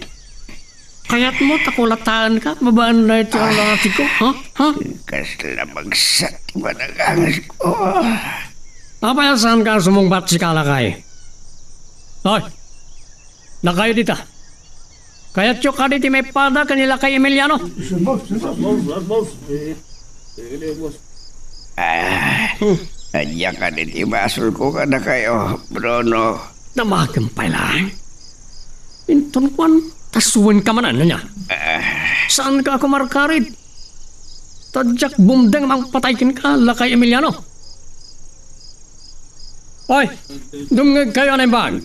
Kayatmo ta kulataenka babaen daytoy a lalakigo, ha? Ha? Kasla bagsa ti managangasko. Apay a saanka a sumungbat, sika, lakay? Hoy! Dakayo dita. Kayatyo kadi ti maipada ken ni Lakay Emiliano? Ah, ania kadi ti basolko kadakayo, Bruno? Damagen pay laeng. Inton kuan, ta suenka manen, ania? Ah. Saanka a kumarkarit? Ta diak bumdeng mangpatay kenka, Lakay Emiliano. Oy, dumngegkayo a naimbag.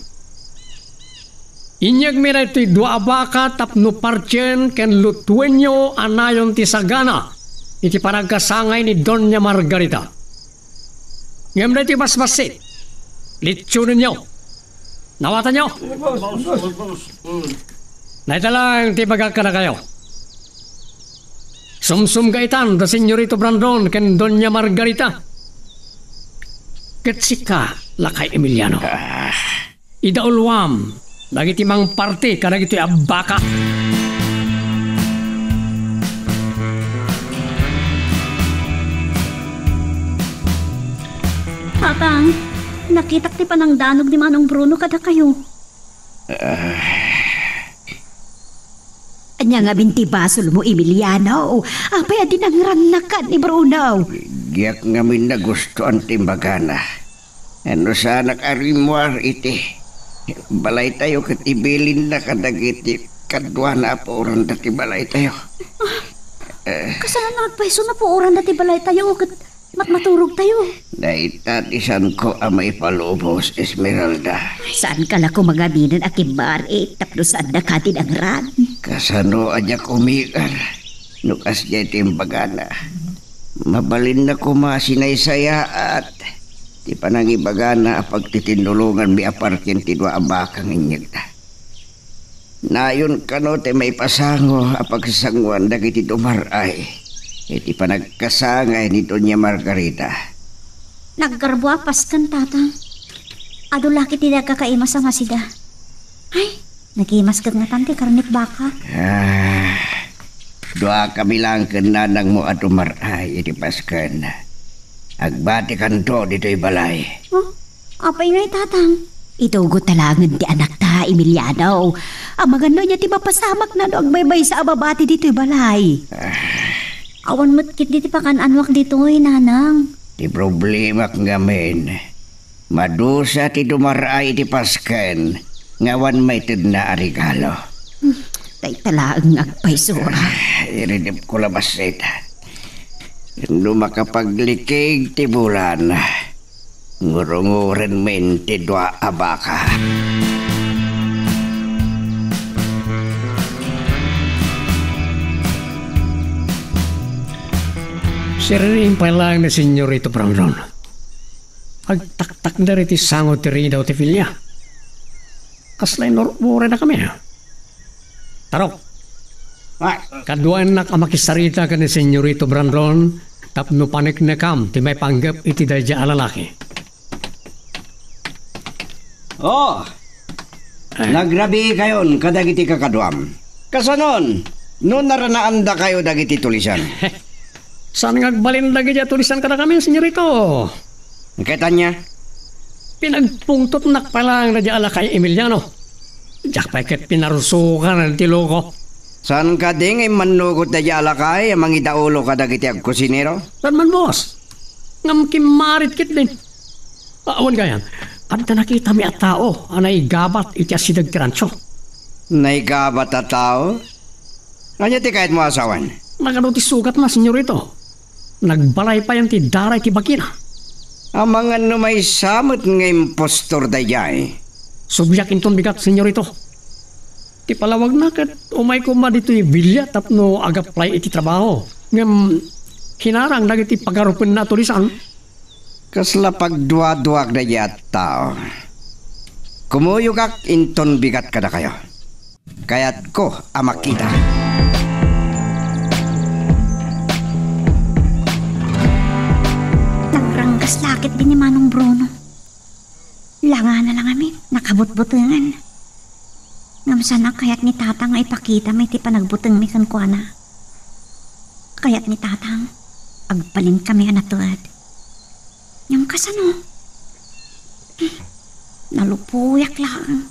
Inyegmi daytoy dua a baka tapno partien ken lutuenyo a nayon ti sagana iti panagkasangay ni Doña Margarita. Ngem daytoy basbassit, litsionenyo. Nawatanyo? Dayta laeng ti ibagak kadakayo. Sumsumga itan da Senyorito Brandon ken Doña Margarita. Ket sika, Lakay Emiliano. Ah. Idauluam dagiti mangparti kadagitoy a baka. Tatang, nakitak ti panangdanog ni Manong Bruno kadakayo. Ah. Ania ngamin ti basolmo, Emiliano? Apay a dinangrannakan ni Bruno? Diak ngamin nagustuan ti imbagana. No saanak a rimmuar iti balaytayo ket ibilinna kadagiti kaduana a puoranda ti balaytayo. Ah, kasano nga agpayso a puoranda ti balaytayo ket matmaturogtayo? Dayta ti saanko a maipalubos, Esmeralda. Saanka la koma ngamin a kimmaar-i tapno saannaka a dinangran? Kasano a diak umigar no kasdiay ti imbagana? Mabalinna koma a sinaysayaat ti panangibagana a pagtitinnulonganmi a parken ti dua a baka nga inyegda. Nayon kano ti maipasango a pagsasangoan dagiti dumar-ay iti panagkasangay ni Doña Margarita. Naggarbo a pasken, Tatang. Adu la ket ti nagkakaimas a masida. Ay, nagimas ket natan ti karnit baka. Ah, duakami laeng ken nanangmo a dumar-ay iti pasken. Agbatikanto ditoy balay. Oh, apay ngay, Tatang? Itugot ta laengen ti anakta, Emiliano. Amangan no ania ti mapasamakna no agbaybaysa a mabati ditoy balay. Ah. Awan met ketdi ti pakan-anuak ditoy, Nanang. Ti problemak ngamin, madusa ti dumar-ay iti pasken nga awan maitedna a regalo. Hmm, dayta laeng nga agpayso. Ah, iridepko la bassit. No makapaglikig ti bulan, ngurungurenmin ti dua a baka. Siriring pay laeng ni Senyorito Brandon. Agtaktakder iti sango ti ridaw ti filia. Kasla inurburenakami. Tarok. Ah. Kaduaennak a makisarita ken ni Senyorito Brandon tapno paneknekam ti maipanggep iti daydiay a lalaki. Oh, eh. Nagrabiikayon kadagiti kakaduam. Kasanon, no naranaandakayo dagiti tulisan? Saan nga agbalin dagiti a tulisan kadakami, Senyorito? Ket ania? Pinagpungtotnak pay laeng daydiay a lakay Emiliano. Diak pay ket pinarusokan ti loko. Saan kadi nga immannugot daydiay a lakay a mangidaulo kadagiti agkusinero? Saan man, boss? Ngem kimmarit ketdin. Ah, awan gayam, adda nakitami a tao a naigabat iti asideg ti rancho. Naigabat a tao? Ania ti kayatmo a sawen? Nagadu ti sugatna, Senyorito. Nagbalay payen ti daray ti bagina. Amangan no maysa met nga impostor daydiay. Subliak inton bigat, Senyorito. Ti palawagna ket umay koma ditoy bilia tapno agaplay iti trabaho. Ngem hinarang dagiti pagarupenna a tulisan. Kasla pagduaduak daydiay a tao. Kumuyogak inton bigat kadakayo. Kayatko a makita. Nagranggas la ketdi ni Manong Bruno. Langana la ngamin, nakabutbutengan. Ngem saan a kayat ni Tata nga ipakitami ti panagbutengmi kenkuana. Kayat ni Tata, agbalinkami a nated. Ngem kasano? Nalupoyak laeng.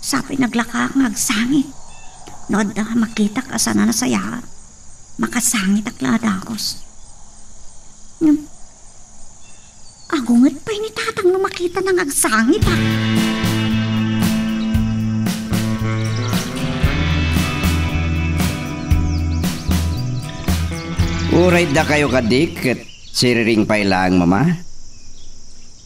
Sapay naglakaak nga agsangit. No adda makitak a saan a nasayaat, makasangitak la a dagus. Ngem, agunget pay ni Tatang no makitana nga agsangitak. Uray dakayo kadi ket siriring pay laeng, Mama.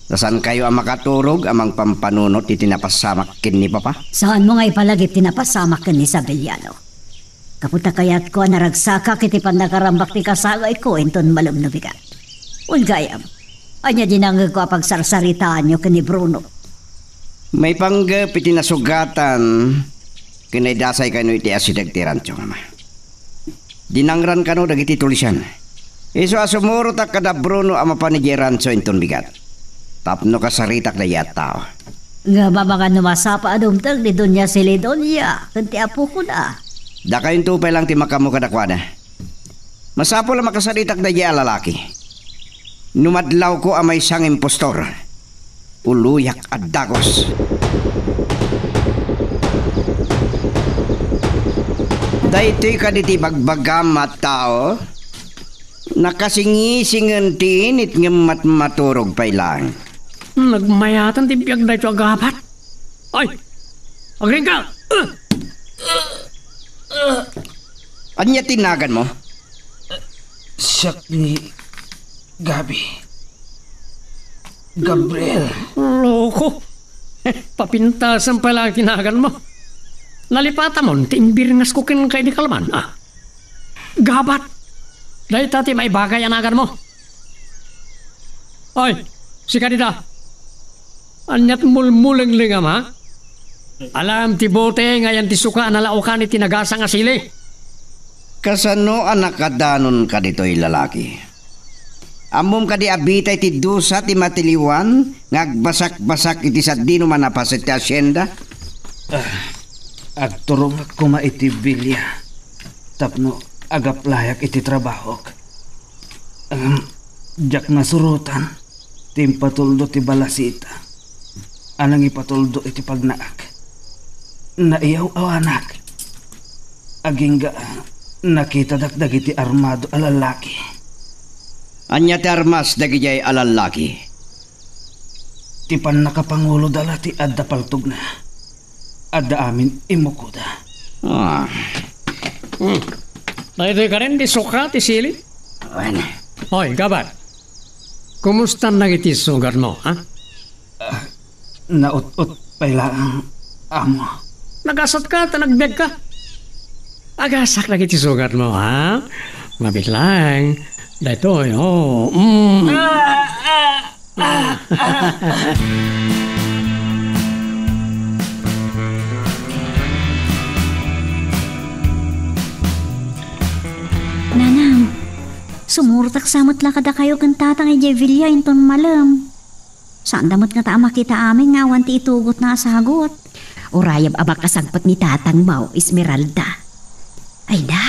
Ta saankayo a makaturog a mangpampanunot iti napasamak ken ni Papa? Saanmo nga ipalagip ti napasamak ken ni Sabeliano? Gapu ta kayatko a naragsakak iti pannakarambak ti kasangayko inton malem no bigat. Wen gayam, ania dinamagko a pagsarsaritaanyo ken ni Bruno? Maipanggep iti nasugatan ken naidasay kano iti asideg ti rancho, Mama. Dinangran kano dagiti tulisan. Isu a sumurotak kada Bruno a mapan idiay rancho inton bigat, tapno kasaritak daydiay a tao. Ngem amangan no masapa a dumteng ni Doña Celidonia ken ti apokona. Dakayonto pay laeng ti makaammo kadakuada. Masapul a makasaritak daydiay a lalaki. No madlawko a maysa nga impostor, uloyak a dagus. Daytoy kadi ti bagbagam a tao? Nakasingisingen ti init ngem matmaturog pay laeng. Nagmayaten ti biag daytoy a gabat. Ay! Agriingka! Ania ti naganmo? Siak ni Gabi. Gabriel. Loko. Papintasen pay laeng ti naganmo. Nalipatamon ti imbirngasko kenka idi kalman, a? Gabat! Dayta ti maibagay a naganmo. Oy, sika dita. Aniat mulmulenglengam, ha? Alam ti bote nga ayan ti suka a nalaokan iti nagasa nga sili. Kasano a nakadanonka ditoy, lalaki? Ammom kadi a bitay ti dusa ti matiliwan nga agbasakbasak iti sadinoman a paset ti hasienda? Ah, agturongak koma iti bilia tapno agaplayak iti trabahok. Ngem diak nasurotan ti impatuldo ti balasita a nangipatuldo iti pagnaak. Naiyaw-awanak. Agingga, nakitadak dagiti armado a lallaki. Ania ti armas dagidiay a lallaki? Ti pannakapanguloda la ti adda paltogna. Adda amin immukoda. Ah. Hmm. Daytoy kadi ti suka ti sili? Wen. Hoy, gabat. Kumusta dagiti sugatmo, ha? Ah, naut-ot pay laeng, amo. Nagasatka ta nagbiagka. Agasak dagiti sugatmo, ha? Mabiit laeng. Daytoy, oh. Mm. Ah, ah. Nanang, sumurotak sa met la kadakayo ken tatang idiay bilia inton malem. Saanda met ngata a makita amin nga awan ti itugotna a sagut. Urayem a makasangpet ni tatangmo, Esmeralda. Ay na,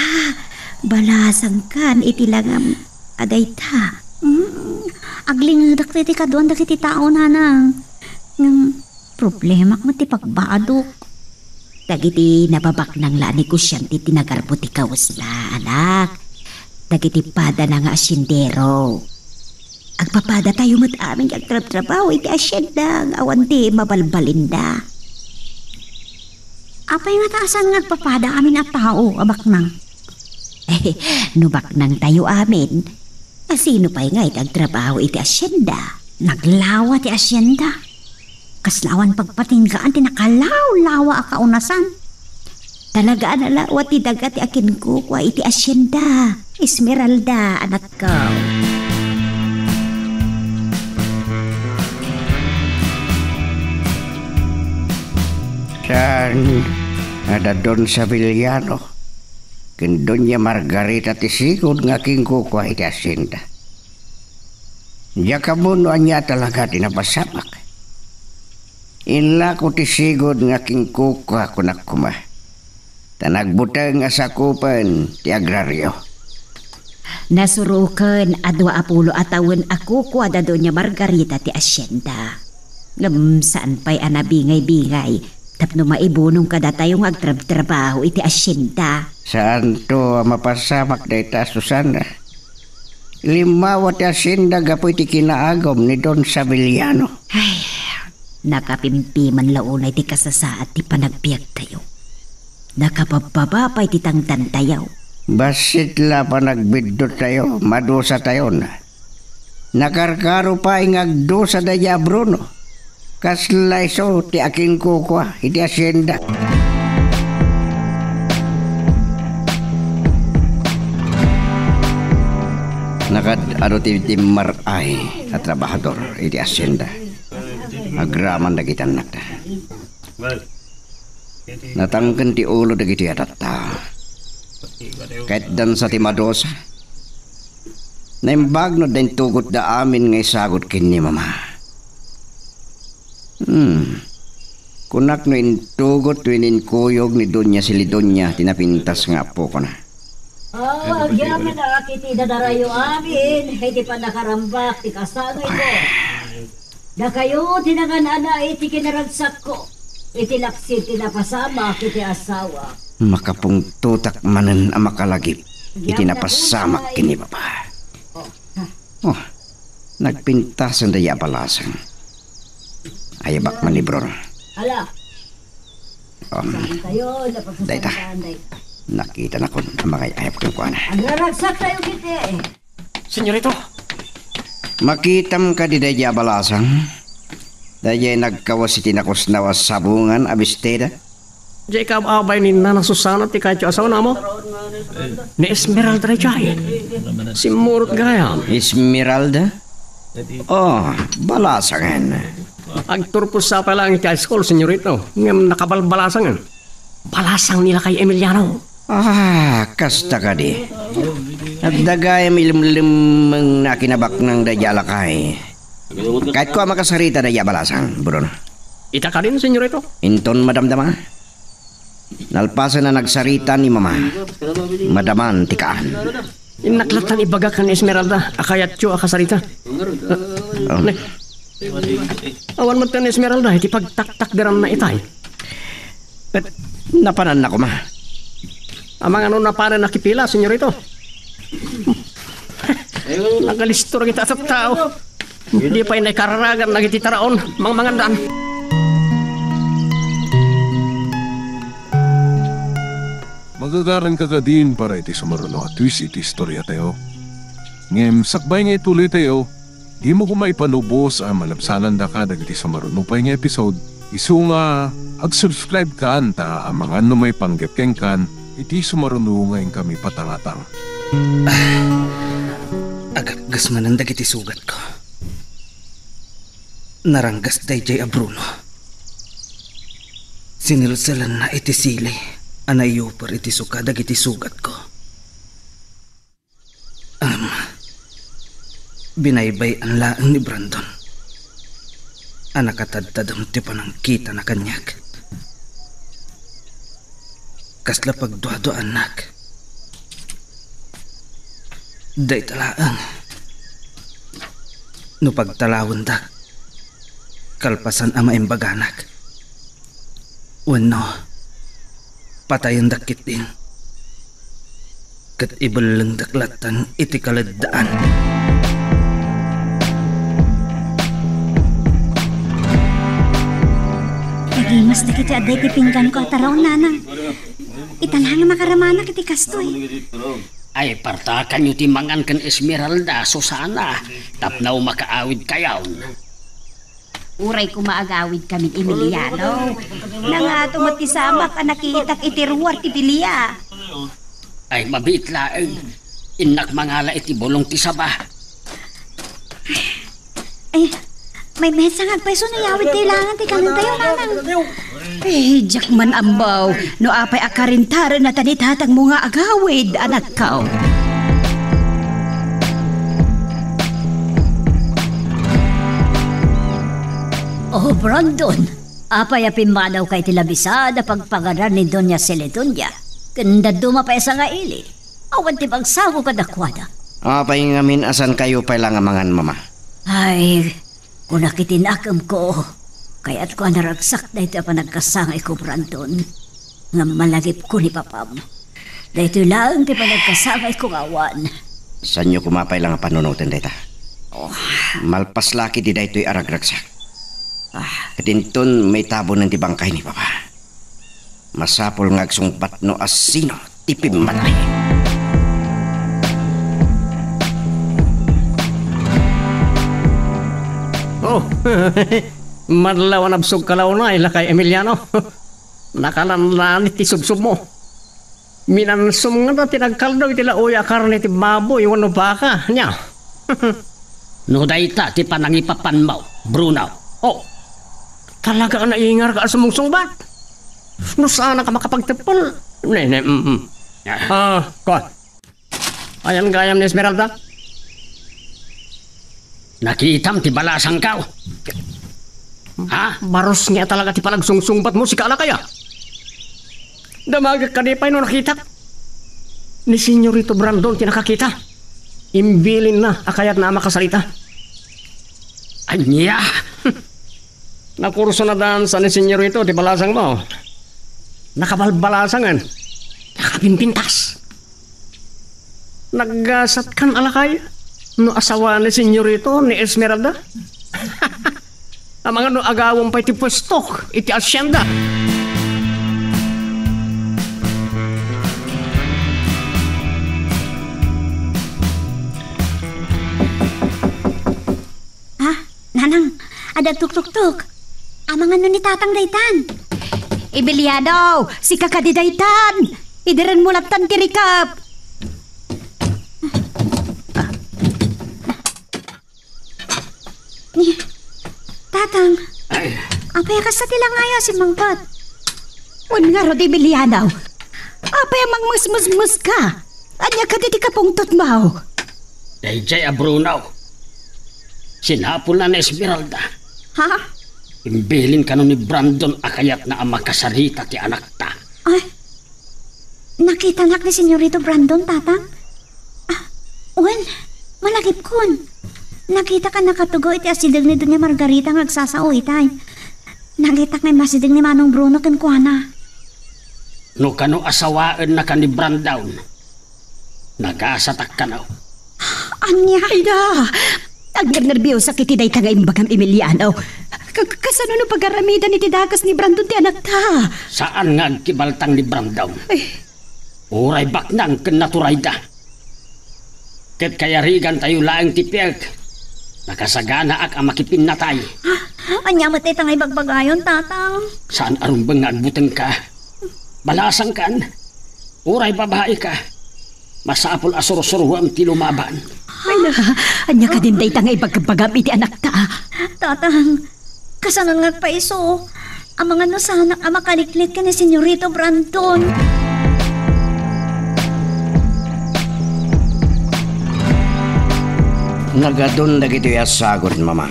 balasangkan iti langam a dayta. Mm, aglingedak ti kaduan dagiti tao, nanang. Ngem, problemak met ti pagbadok. Dagiti nababaknang la a negosiante ti nagarbo ti kawesna, anak. Dagiti padana nga asiendero. Agpapadatayo met amin nga agtrabtrabaho iti asienda nga awan ti mabalbalinda. Apay ngata a saan nga agpapada amin a tao a baknang? No baknangtayo amin, a sino pay ngay ti agtrabaho iti asienda? Naglawa ti asienda. Kasla awan pagpatinggaan ti nakalawlawa a kaunasan. Talaga a nalawa ti daga ti akinkukua iti asienda, Esmeralda, anakko. Saan a da Don Severiano ken Doña Margarita ti sigud nga akinkukua iti asienda? Diak ammo no ania talaga ti napasamak. Inlako ti sigud nga akinkukua, kunak koma, ta nagbuteng a sakupen ti agrario. Nasuroken a dua a pulo a tawen a kukua da Doña Margarita ti asienda. Ngem saan pay a nabingay-bingay tapno maibunong kadatayo nga agtrabtrabaho iti asienda. Saanto a mapasamak dayta, Susana. Limmawa ti asienda gapu iti kinaagum ni Don Severiano. Ay, nakapimpiman la unay ti kasasaad ti panagbiagtayo. Nakababbaba pay ti tangtantayo. Bassit la panagbiddutayo, madusatayon. Nakarkaro pay nga agdusa daydi a Bruno. Kasla isu ti akinkukua iti asienda. Nakaad-adu ti timmar-ay a trabahador iti asienda. Agraman dagiti annakda. Natangken ti ulo dagiti adatta. Ket dansa ti madusa. Naimbag no adda intugotda amin nga isagut ken ni Mama. Hmm. Kunak no intugot wenno inkuyog ni Doña Celidonia ti napintas nga apokona. Ah, agyamanak iti dadarayo amin, iti pannakarambak ti kasangayko. Dakayo ti nangan-ana iti kinaragsakko. Iti lapsir ti napasamak iti asawa. Makapungtotak manen a makalagip iti napasamak ken ni Papa. Oh, ha. Oh, nagpintasen daydi a balasang. Ayabak man ni Bruno. Ala. Um, Saan kayo? Dayta. Napagsasantaan, day. Nakita na kun a mangay-ayab kenkuana. Agraragsak tayo, kiti. Senyorito. Makitam kadi daydi a balasang? Daydi nagkawes iti nakusnaw a sabongan a bestida? Diay kaab-abay ni Nana Susana ti kayatyo a sawana, amo? Ni Esmeralda daydiay. Simmurot gayam. Esmeralda? Oh, balasangen. Agturpos sa pay laeng iti high school, senyorito. Ngem nakabalbalasangen. Balasang ni lakay Emiliano. Ah, kasta kadi. Adda gayam ilemlemmeng a kinabaknang daydi a lakay. Kayatko a makasarita daydi a balasang, Bruno. Ita kadin, senyorito? Inton madamdama. Nalpasen a nagsarita ni Mama, madaman ti kaan. Innak lattan ibaga ken Esmeralda a kayatyo a kasarita. Oh. Ne. Awan met ken Esmeralda iti pagtaktakderanna itay. Ket napananna koma. Amangan no napanen a kipila, senyorito. Nagalistor kita a tattao. Di pay naikararagan dagiti taraon, mangmangandan. Magagaranka kadin para iti sumaruno a twist iti istoriatayo. Ngem sakbay nga ituloytayo, dimo koma ipanubos a malabsanandaka dagiti sumaruno pay nga episode. Isu nga, ag-subscribe kan ta amangan no maipanggep kenkan iti sumaruno nga inkami patangatang. Ah, agapgas manen dagiti sugatko. Naranggas daydiay a Bruno. Sinelselanna iti sili a naiyuper iti suka dagiti sugatko. Ngem, binaybay-an laeng ni Brandon a nakatadtadem ti panangkitana kaniak. Kasla pagduaduaannak. Dayta laeng no pagtalawendak kalpasan a maimbaganak. Wenno, patayendak ketdin, ket ibellengdak lattan iti kaleddaan. Nagimas dagiti adda iti pingganko a taraon, nanang. Ita la nga makaramanak iti kastoy. Ay, partakanyo ti mangan ken Esmeralda, Susana, tapno makaawidkayon. Uray koma agawidkami ni Emiliano. Nangato met ti samak a nakitak iti ruar ti bilia. Ay, mabiit laeng. Innak mangala iti bulong ti saba. Ay, may mesa nga agpayso no yawid kailangan ti kanentayo, nanang. Eh, diak man ambaw no apay a karintarenna ta ni tatangmo nga agawid, anakko. Oh, Brandon, apay a pimmanawka iti labisan a pagpagaran ni Doña Celedonia? Ken dadduma pay a sangaili. Awan ti magsao kadakuada. Apay ngamin a saankayo pay la nga mangan, Mama? Ay, kunak iti nakemko, kayatko a naragsak daytoy a panagkasangayko, Brandon. Ngem malagipko ni papam. Daytoy laeng ti panagkasangayko nga awan. Saanyo koma pay la nga panunoten dayta? Oh. Malpas la ketdi daytoy a ragragsak. Ah. Ket inton maitabonen ti bangkay ni Papa, masapul nga agsungbat no asino ti pimmatay. Oh, madlaw a nabsog ka la unay, lakay Emiliano. Nakalanlanit ti subsubmo. Minansom ngata ti nagkaldaw iti laoy a karne ti baboy wenno baka, ania? No dayta ti panangipapanmo, Bruno. Oh, talaga a naingarka a sumungsungbat. No saanka makapagteppel, ne, ne, mm, mm. Ah, kuan. Ayan gayam ni Esmeralda? Nakitam ti balasangko? Ha? Barus nga talaga ti panagsungsungbatmo, sika a lakay a. Damagek kadi pay no nakitak. Ni Senyorito Brandon ti nakakita. Imbilinna a kayatna a makasarita. Ania? Nakurso na dance ni Senyorito ti balasangmo. Nakabalbalasangen. Nakapimpintas. Naggasatkan a lakay no asawa ni Senyorito ni Esmeralda? Amangan no agawem pay ti puesto iti asienda. Ah, nanang, adda agtuktuktok. Amangan no ni tatang daytan. Emiliano, sika kadi daytan. Idirenmo lattan ti rikep. Ni, tatang, ay, apay a kasta ti langaya a simmangpet? Wen ngarud, Emiliano, apay a mangmesmesmeska? Ania kadi ti kapungtotmo? Daydiay a Bruno. Sinapulna ni Esmeralda. Ha? Imbilin kano ni Brandon a kayatna a makasarita ti anakta. Ay, nakitanak ni Senyorito Brandon, tatang. Ah, wen, malagipkon. Nakitak a nakatugaw iti asideg ni Doña Margarita nga agsasao itay. Nakitak nga immasideg ni Manong Bruno kenkuana. No kano asawaennaka ni Brandon, nagasatak kano. Ania? Ay da! Agnernerbiosak iti dayta nga imbagam, Emiliano. Ka-, ka-, kasano no pagaramidan iti dakes ni Brandon ti anakta? Saan nga agkibaltang ni Brandon. Ay. Uray baknang ken naturayda. Ket kayarigantayo laeng ti piek. Nakasaganaak a makipinnatay. Ah, ania met dayta nga ibagbagayon, tatang? Saan a rumbeng nga agbutengka? Balasangkan? Uray babaika, masapul a sursuruem ti lumaban. Ay na, ania kadin dayta nga ibagbagam iti anakta? Tatang, kasanon nga agpaiso? Amangan no saanak a makaliklik ken ni Senyorito Brandon. Nagadun dagitoy a sagut, Mama.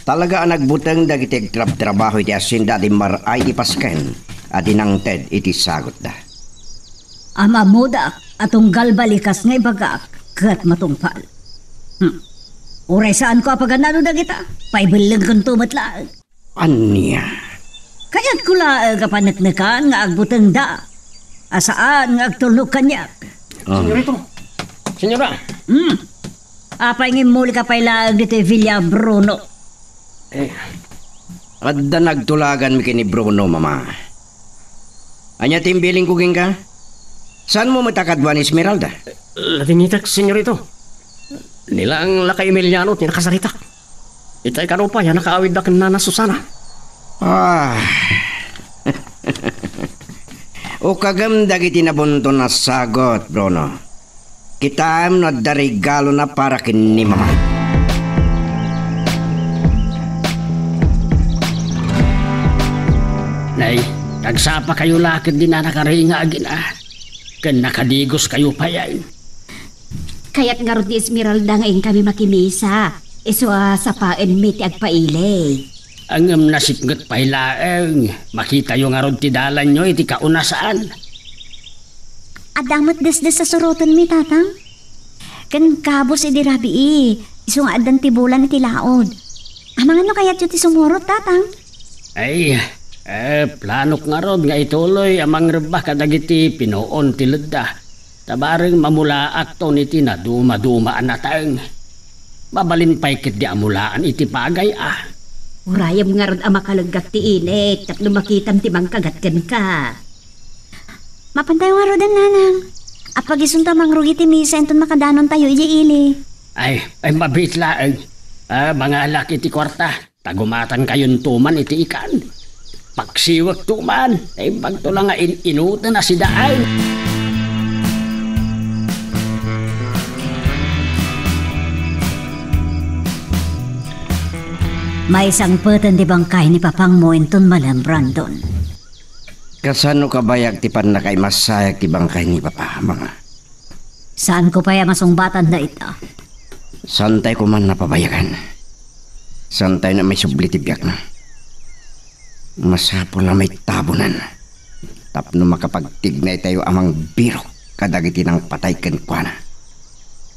Talaga a nagbuteng dagiti agtrabtrabaho iti asienda a di mar-ay ti pasken a di nangted iti sagutda. Am-ammodak a tunggal balikas nga ibagak ket matungpal. Hmm. Uray saanko a paganano dagita, paibellengkonto met laeng. Ania? Kayatko laeng a paneknekan nga agbutengda, a saan nga agtulnog kaniak. Ah. Senyorito, senyora. Hmm. Apay nga immulika pay laeng ditoy Villa Bruno? Eh, adda nagtulaganmi ken ni Bruno, Mama. Ania ti imbilinko kenka? Saanmo met a kadua ni Esmeralda? Latingitek, senyorito. Ni laeng lakay Emiliano ti nakasarita. Itay kano pay a nakaawidda ken Nana Susana. Ah. Ukagem dagiti nabunton a sagut, Bruno. Kitaem no adda regalona para ken ni Mama. Nay, agsapakayo la ket dina nakaringa agina. Ken nakadigoskayo pay. Kayat ngarud ni Esmeralda nga inkami makimisa. Isu a sapaenmi ti agpaili. Ngem nasipnget pay laeng, makitayo ngarud ti dalanyo iti kauna saan. Adda met desdes a surotenmi, Tatang. Ken kabus idi rabii, isu nga addan ti bulan iti laod. Amangan no kayatyo ti sumurot, Tatang? Ay, eh, planok ngarud nga ituloy a mangrebba kadagiti pinuon ti ledda. Ta bareng mamulaakton iti nadumaduma a nateng. Mabalin pay ketdi a mulaan iti pagay a. Urayem ngarud a makaleggak ti init tapno makitam ti mangkagat kenka. Mapantayo ngaruden, Nanang. Apagisunto a mangrugi ti misa inton makadanontayo idiay ili. Ay, ay, mabiit laeng. Ah, mangalak iti kuarta. Ta gumatangkayonto man iti ikan. Paksiwekto man, naimbagto la nga in-inuten a sidaay. Maisangpeten ti bangkay ni papangmo inton malem, Brandon. Kasano kabayag ti pannakaimasayak ti bangkay ni Papa, Mama? Saanko pay a masungbatan dayta. Saantay koma a pabayagan. Saantay a maisubli ti biagna. Masapul a maitabonan tapno makapagtignaytayo a mangbirok kadagiti nangpatay kenkuana.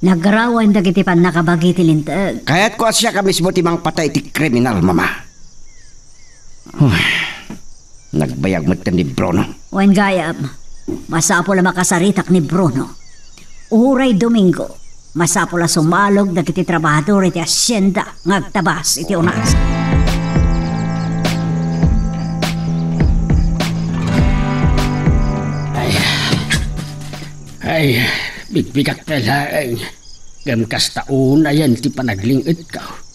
Nagrawen dagiti pannakabagi ti Linteg. Kayatko a siak a mismo ti mangpatay iti kriminal, Mama. Huh. Nagbayag met ni Bruno. Wen gayam, masapul a makasaritak ni Bruno. Uray Domingo, masapul a sumalog dagiti trabahador iti hacienda nga agtabas iti unas. Ay, ay, bigbigak pay laeng. Ngem kasta unayen ti panagling-etko.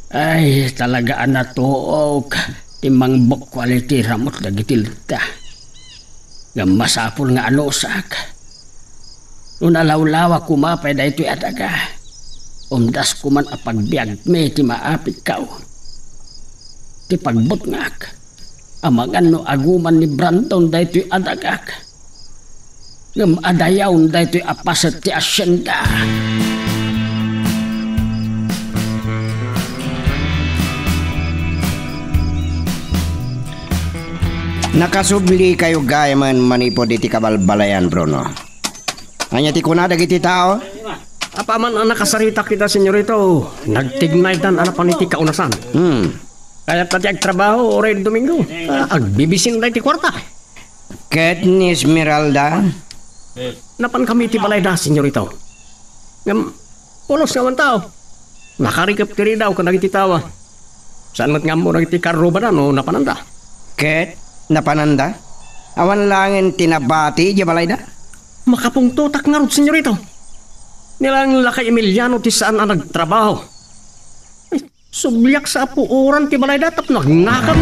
Ay, talaga a natuok ti mangbok quality ramut dagiti lutta. Ngem masapul nga anusak. No nalawlawa koma pay daytoy a daga, umdas koman a pagbiagmi ti maapitko. Ti pagbutngak, amangan no aguman ni Brandon daytoy a dagak. Ngem adayaw daytoy a paset ti hacienda. Nakasublikayo gayamen manipud iti kabalbalayan, Bruno. Ania ti kuna dagiti tao? Apaman a nakasaritak ita, senyorito, nagtignaydan a napan iti kaunasan. Hmm. Kayatna ti agtrabaho uray Domingo. Ah, agbibisin da iti kuarta. Ket ni Esmeralda? Napan kami iti balayda, senyorito. Ngem, pulos nga awan tao. Nakarikep ti ridaw kadagiti tao. Saan met nga ammo dagiti karrubada no napananda. Ket napananda? Awan laengen ti nabati idiay balayda? Makapungtotak ngarud, senyorito. Ni laeng lakay Emiliano ti saan a nagtrabaho. Ay, subliak sa apuoran ti balayda tapno agnakam.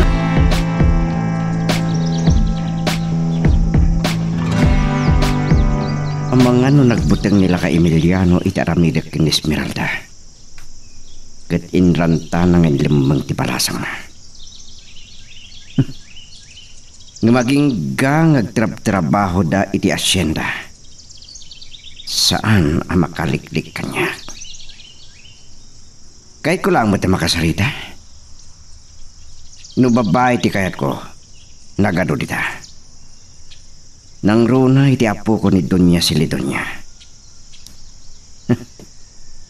Amangan no nagbuteng ni lakay Emiliano iti aramidek ken ni Esmeralda. Ket inrantana nga inlemmeng ti balasangna. Ngem agingga nga agtrabtrabahoda iti hacienda, saan a makaliklik kaniak. Kayatko laeng met a makasarita. No babai ti kayatko, nagadu dita. Nangruna iti apoko ni Doña Celidonia.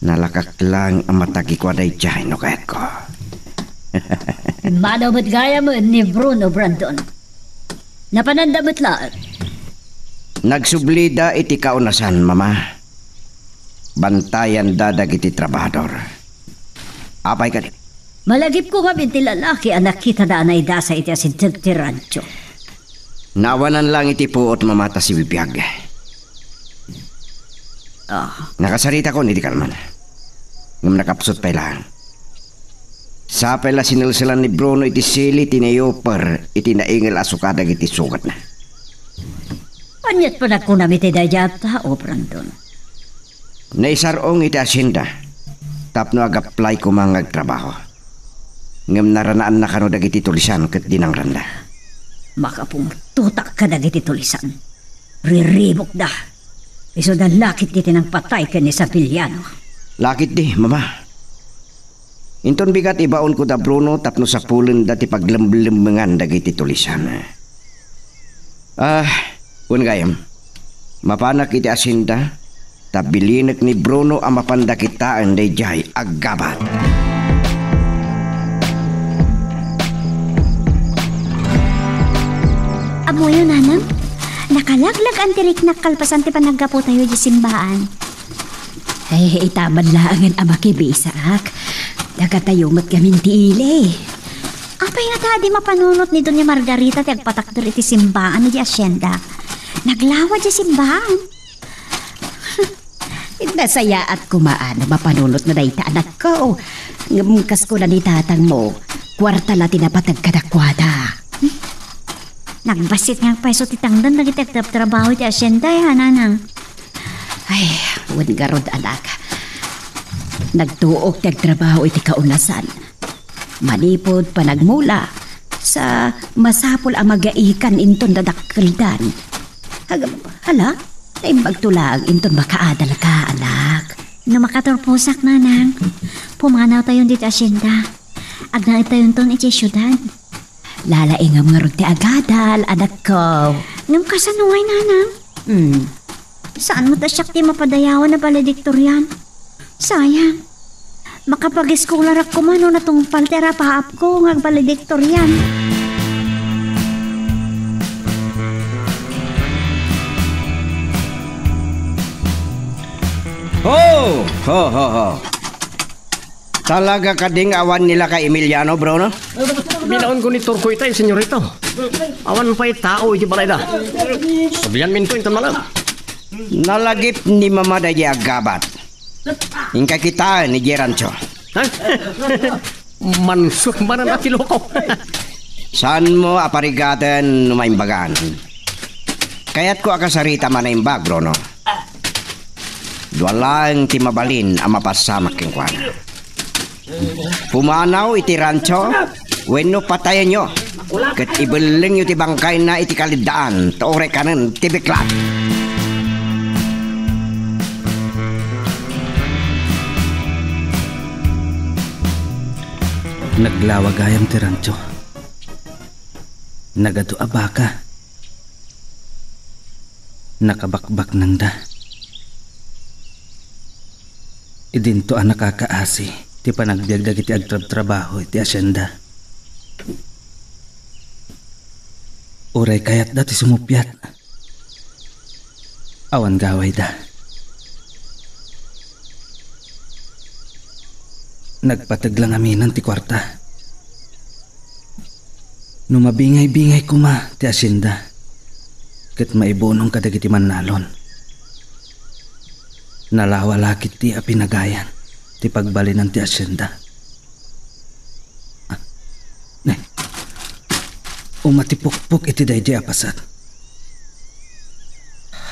Nalakak laeng a matagikua daydiay no kayatko. Mano met gayamen ni Bruno Brandon. Napananda met laeng. Nagsublida iti kaunasan, Mama. Bantayanda dagiti trabahador. Apay kadi? Malagipko ngamin ti lalaki a nakitada a naidasa iti asinteg ti rancho. Naawanan laeng iti puot, Mama, ta sibibiag. Ah. Nakasaritakon iti kalman. Ngem nakapsut pay laeng. Sa pay la sinelselan ni Bruno iti sili ti nayoper iti naingel a suka dagiti sugatna. Ania't panagkunam iti daydiay a tao, Brandon? Naisar-ong iti hacienda tapno ag-apply koma nga agtrabaho. Ngem naranaanna kano dagiti tulisan ket dinangranda. Makapungtotak kadagiti tulisan. Riribukda. Isuda lakit iti nangpatay ken ni Sapiliano. Lakitdi, Mama. Inton bigat, ibaonko da Bruno tapno sapulenda ti paglemlemmengan dagiti tulisan. Ah, wen gayam, mapanak iti hacienda, ta bilinek ni Bruno a mapanda kitaen daydiay a gabat. Ammoyo, Nanang, nakalaglag-an ti riknak kalpasan ti panaggapotayo idiay simbaan. Ay, ita met laengen a makibisaak. Dagatayo met ngamin ti ili. Apay ngata a di mapanunot ni Doña Margarita ti agpatakder iti simbaan idiay hacienda? Naglawa idiay simbaan. Nasayaat koma a no mapanunotna dayta, anakko. Ngem kas kuna ni tatangmo, kuarta la ti napateg kadakuada. Nagbassit nga agpayso ti tangdan dagiti agtrabtrabaho iti hacienda, a, Nanang? Ay, wen ngarud, anak. Nagtuok ti agtrabaho iti kaunasan. Manipud panagmula, sa masapul a magaikan inton dadakkeldan. Ag-, hala, naimbagto laeng inton makaadalka, anak. No makaturposak, Nanang, pumanawtayon ditoy hacienda. Agnaedtayonton idiay siudad. Lalaingam ngarud ti agadal, anakko. Ngem kasano ngay, Nanang? Hmm. Saan met a siak ti mapadayawan a valedictorian? Sayang. Makapag-eskolarak koma no natungpal ti arapaapko nga agvaledictorian. Ho! Ho, ho, ho. Talaga kadi nga awan ni Lakay Emiliano, Bruno? Binaonko ni Turko itay, senyorito. Awan pay tao iti balayda. Sabianminto inton malem. Nalagip ni Mama daydi aggabat. Inka kitaen idiay rancho. Ha? Mansot manen a ti loko. Saanmo a parigaten no maimbagan? Kayatko a kasarita manaimbag, Bruno. Dua laeng ti mabalin a mapasamak kenkuana. Pumanaw iti rancho wenno patayenyo, ket ibellengyo ti bangkayna iti kaliddaan ta uray kanen ti biklat. Naglawa gayam ti rancho. Nagadu a baka. Nakabakbaknangda. Idinto a nakakaasi ti panagbiag dagiti agtrabtrabaho iti asienda. Uray kayatda ti sumuppiat, awan gawayda. Nagpateg la ngaminen ti kuarta. No mabingay-bingay koma ti asienda, ket maibunong kadagiti mannalon. Nalawa la ketdi a pinagayan ti pagbalinan ti asienda. Ah, ne. Umatipukpok iti daydi a paset.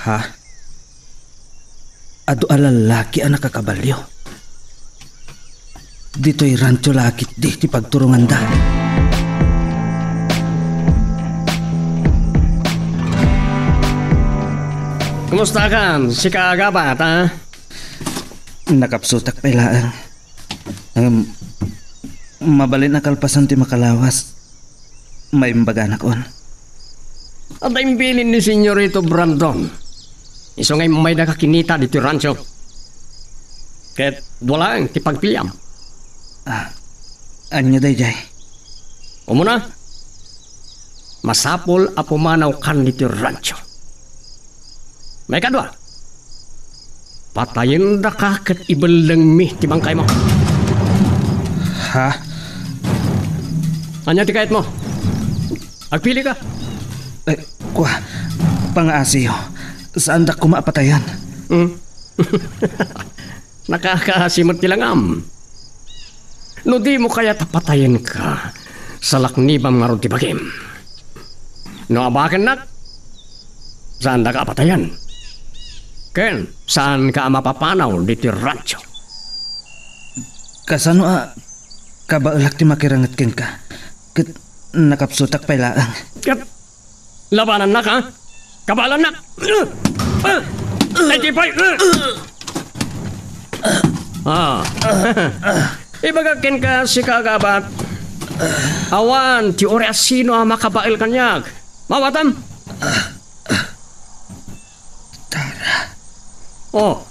Ha? Adu a lallaki a nakakabalio. Ditoy rancho la ketdi ti pagturonganda. Kumustakan, sika a gabat, a? Nakapsutak pay laeng. Em, mabalin a kalpasan ti makalawas. Maimbaganak on. Adda imbilin ni Senyorito Brandon. Isu nga immaydaka kinita ditoy rancho. Ket dua laeng ti pagpiliam. Ah, ania daydiay? Umuna, masapul a pumanawkan ditoy rancho. Maikadua, patayendaka ket ibellengmi ti bangkaymo. Ha? Ania ti kayatmo? Agpilika. Eh, kua, pangaasiyo. Saandak koma a patayen. Hmm? Nakakaasi met ti langam. No dimo kayat a patayenka, salaknibam ngarud ti bagim. No abakennak, saandaka a patayen. Ken saanka a mapapanaw ditoy rancho. Kasano a kabaelak ti makirenget kenka? Ket nakapsutak pay laeng. Ket Labanannak, ha? Kabaelannak! Ay, ti pay! Ah. Ibagak kenka, sika a gabat. Awan ti uray a sino a makabael kaniak. Maawatam? Tara. Oh,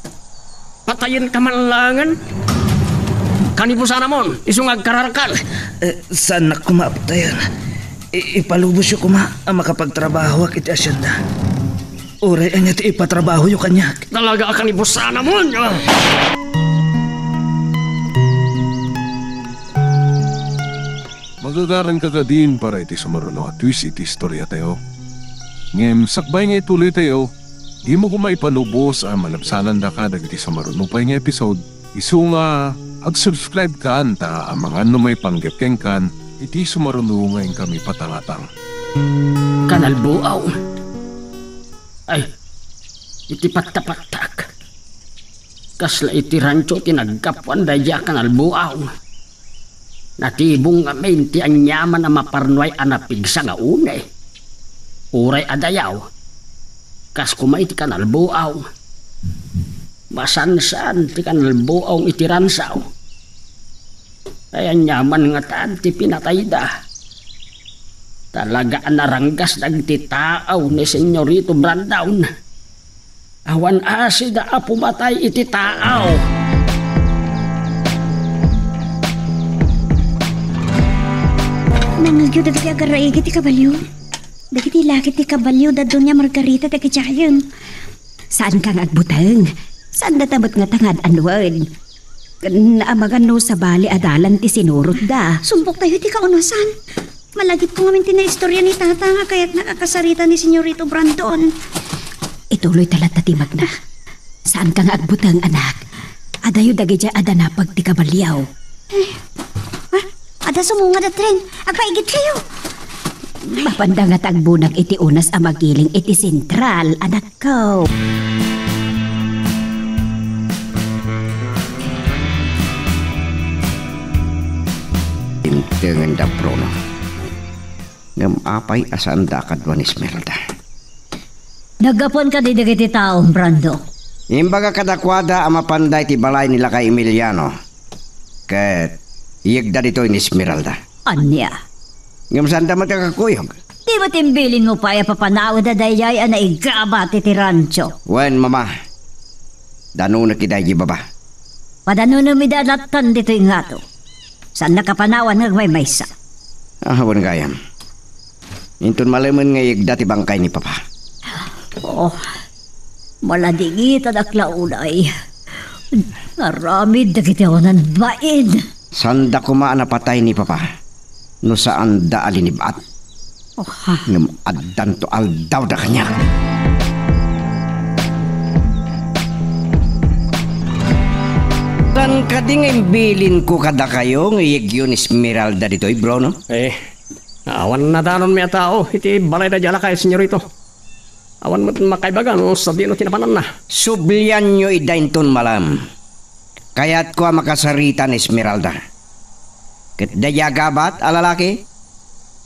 patayenka man laengen. Kanibusanamon, isu nga agkararkal. Eh, saannak koma a patayen. I-, ipalubosyo koma a makapagtrabahoak iti asienda. Uray ania ti ipatrabahoyo kaniak. Talaga a kanibusanamon, ah! Magagaranka kadin para iti sumaruno a twist iti istoriatayo. Ngem sakbay nga ituloytayo, dimo koma ipalubos a malabsanandaka dagiti sumaruno pay nga episode, isu nga ag-subscribe kan ta amangan no maipanggep kenkan iti sumaruno nga inkami patangatang. Kanalbuaw. Ay, iti pattapattak. Kasla iti rancho ti naggapuan daydi a kanalbuaw. Natibong ngamin ti aniaman a maparnuay a napigsa nga une. Uray a dayaw, kas koma iti kanalbuaw. Masansan ti kanalbuaw iti ransaw. Ay, aniaman ngatan ti pinatayda. Talaga a naranggas dagiti taaw ni Senyorito Brandon. Awan asida a pumatay iti taaw. Nangngegyo dagiti agar-aigi ti kabalio. Dagiti laki ti kabalio da Doña Margarita dagidiayen. Saanka nga agbuteng. Saan data met nga tangad anuen. Naamangan no sabali a dalan ti sinurotda. Sumpok tayo ti kaunasan. Malagipko ngamin ti naistorya ni Tata nga kayatna a kasarita ni Senyorito Brandon. Ituloy ta latta ti magna. Saanka nga agbuteng, anak. Adayo dagidiay a danapag ti kabalio. Eh, ah, adda sumungad a tren. Agpaigitkayo. Mapanda nga ta agbunag iti unas a magiling iti sentral, anakko. Intengenda, Bruno. Ngem apay a saanda a kadua ni Esmeralda? Naggapuan kadi dagiti tao, Brando? Imbaga kadakuada a mapanda iti balay ni lakay Emiliano, ket iyegda ditoy ni Esmeralda. Ania? Ngem saanda met a kakuyog. Di met imbilinmo pay a papanawenda daydiay a naigabat iti rancho? Wen, Mama. Danunek ida idiay baba. Padanunem ida lattan ditoy ngato. Saannak a panawan nga agmaymaysa. Ah, wen gayam. Inton malemen nga iyegda ti bangkay ni Papa. Oh, maladingitanak la unay. Aramid dagiti awanan bain. Saanda koma a napatay ni Papa no saanda a linib-at. Oh, ha. Ngem addanto aldawda kaniak. Saan kadi nga imbilinko kadakayo nga iyegyo ni Esmeralda ditoy, Bruno? Eh, awan nadanonmi a tao iti balayda idiay lakay, senyorito. Awan met makaibaga no sadino ti napananna. Sublianyo ida inton malem. Kayatko a makasarita ni Esmeralda. Ket daydiay a gabat a lalaki?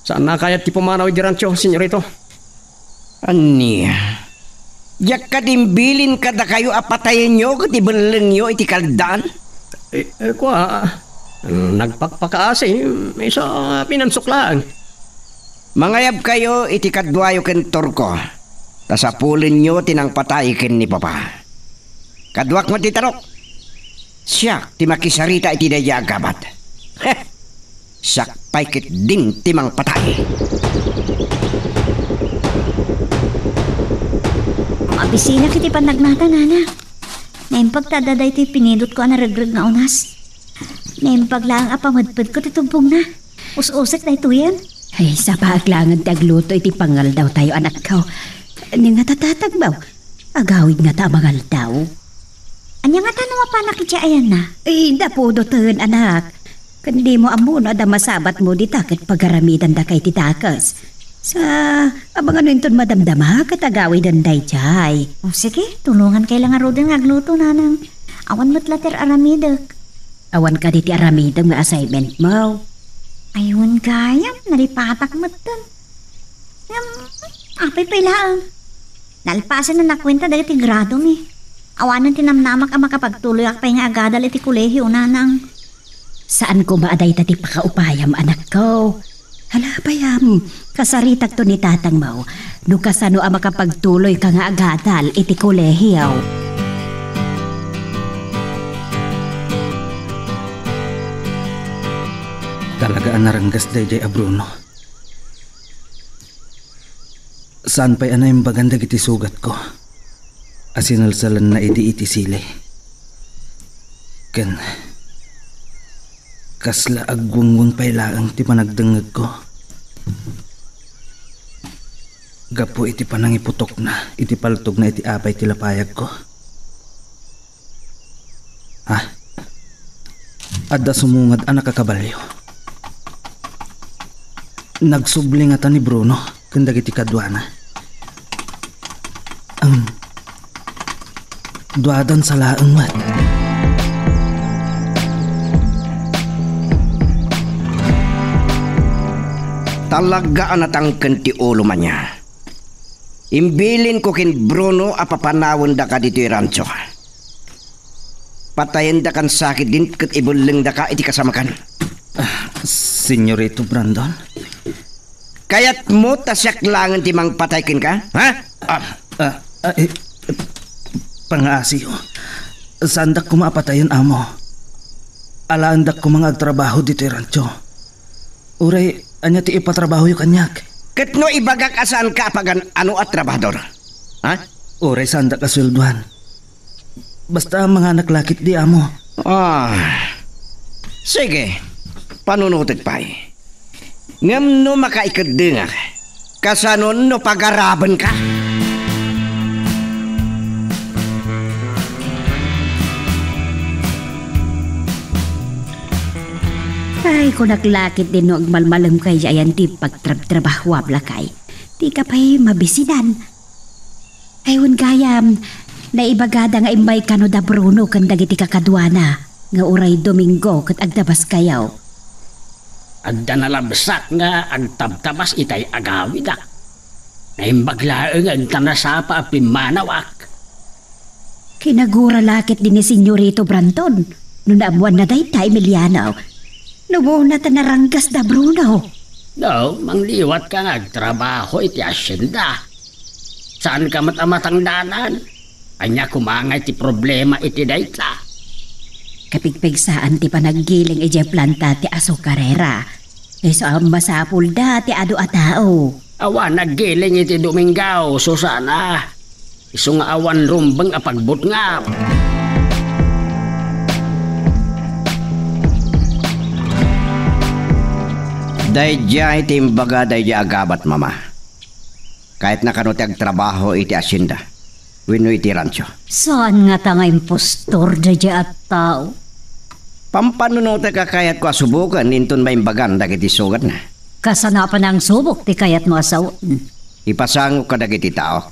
Saanna a kayat ti pumanaw idiay rancho, senyorito. Ania? Diak kadi imbilin kadakayo a patayenyo ket ibellengyo iti kaldaan? Eh, eh, kua, nagpakpakaasi, isu a pinansuklaan. Mangayabkayo iti kaduayo ken Turko, ta sapulenyo ti nangpatay ken ni Papa. Kaduak met ti tarok. Siak ti makisarita iti daydiay a gabat. Heh! Siak pay ketdin ti mangpatay. Mabisinak iti pannagnata, nana. Naimbag ta adda daytoy pinidotko a naregreg nga unas. Naimbag laeng a pamedpedko ti tubbongna. Us-usek daytoyen. Ay, sapaak laengen ti agluto iti pangaldaw tayo, anakko. Ni nga tatatagbaw, agawid ngata a mangaldaw. Ania ngata no mapanak iti ayanna? Ay, napudoten, anak. Ken dimo ammo no adda masabatmo dita ket pagaramidandaka iti dakes. Sa, amangan no inton madamdama ket agawiden daydiay. O, sige, tulongankay la ngaruden nga agluto, nanang. Awan met la ti ar-aramidek. Awan kadi ti aramidem nga assignment mo? Ay, wen gayam, nalipatak metten. Ngem, apay pay laeng? Nalpasen a nakuenta dagiti gradomi. Awanen ti namnamak a makapagtuloyak pay nga agadal iti kolehio, nanang. Saan koma a dayta ti pakaupayam, anakko. Hala, payam, kasaritakto ni tatangmo no kasano a makapagtuloyka nga agadal iti kolehio. Talaga a naranggas daydiay a Bruno. Saan pay a naimbagan dagiti sugatko a sinalsalanna idi iti sili. Ken kasla agwengweng pay laeng ti panagdengngegko gapu iti panangiputokna iti paltogna iti apay ti lapayagko. Ha? Adda sumungad a nakakabalio. Nagsubli ngata ni Bruno ken dagiti kaduana. Ang duadan sa laeng met. Talaga a natangken ti ulo, ania. Imbilinko ken Bruno a papanawendaka ditoy rancho. Patayendaka sakit din ket ibellengdaka iti kasamakan. Ah, Senyorito Brandon? Kayatmo ta siak laengen ti mangpatay kenka? Ha? Ah, ah, ah, eh, pangaasiyo. Saandak koma a patayen, amo. Alaendak koma nga agtrabaho ditoy rancho. Uray, Ania ti ipatrabahoyo kaniak? Ket no ibagak a saanka a pagan-ano a trabahador? Ha? Uray saandak a sueldoan. Basta manganak la ketdi, amo. Ah. Sige. Panunotek pay. Ngem no makaikeddengak, kasanon no pagarabenka? Ay, kunak la ketdi no agmalmalemkay diay ayan ti pagtrabtrabahoam, lakay. Dika pay mabisinan. Ay, wen gayam, naibagada nga immay kano da Bruno ken dagiti kakaduana nga uray Domingo ket agtabaskayo. Adda nalabsak nga agtabtabas itay agawidak. Naimbag laengen ta nasapa a pimmanawak. Kinagura la ketdi ni Senyorito Brandon no naammoanna dayta, Emiliano. Lumona ta naranggas da Bruno. No, mangliwatka nga agtrabaho iti hacienda. Saanka met a matangdanan? Ania koma ngay ti problema iti dayta? Kapigpigsaan ti panaggiling idiay planta ti asukarera. Isu a masapulda ti adu a tao. Awan naggiling iti Domingo, Susana. Isu nga awan rumbeng a pagbutngam. Daydiay ti imbaga daydiay agabat, Mama. Kayatna kano ti agtrabaho iti hacienda wenno iti rancho. Saan ngata nga impostor daydiay a tao? Pampanunotek a kayatko a suboken inton maimbagan dagiti sugatna. Kasano a panangsubok ti kayatmo a sawen? Ipasango kadagiti tao.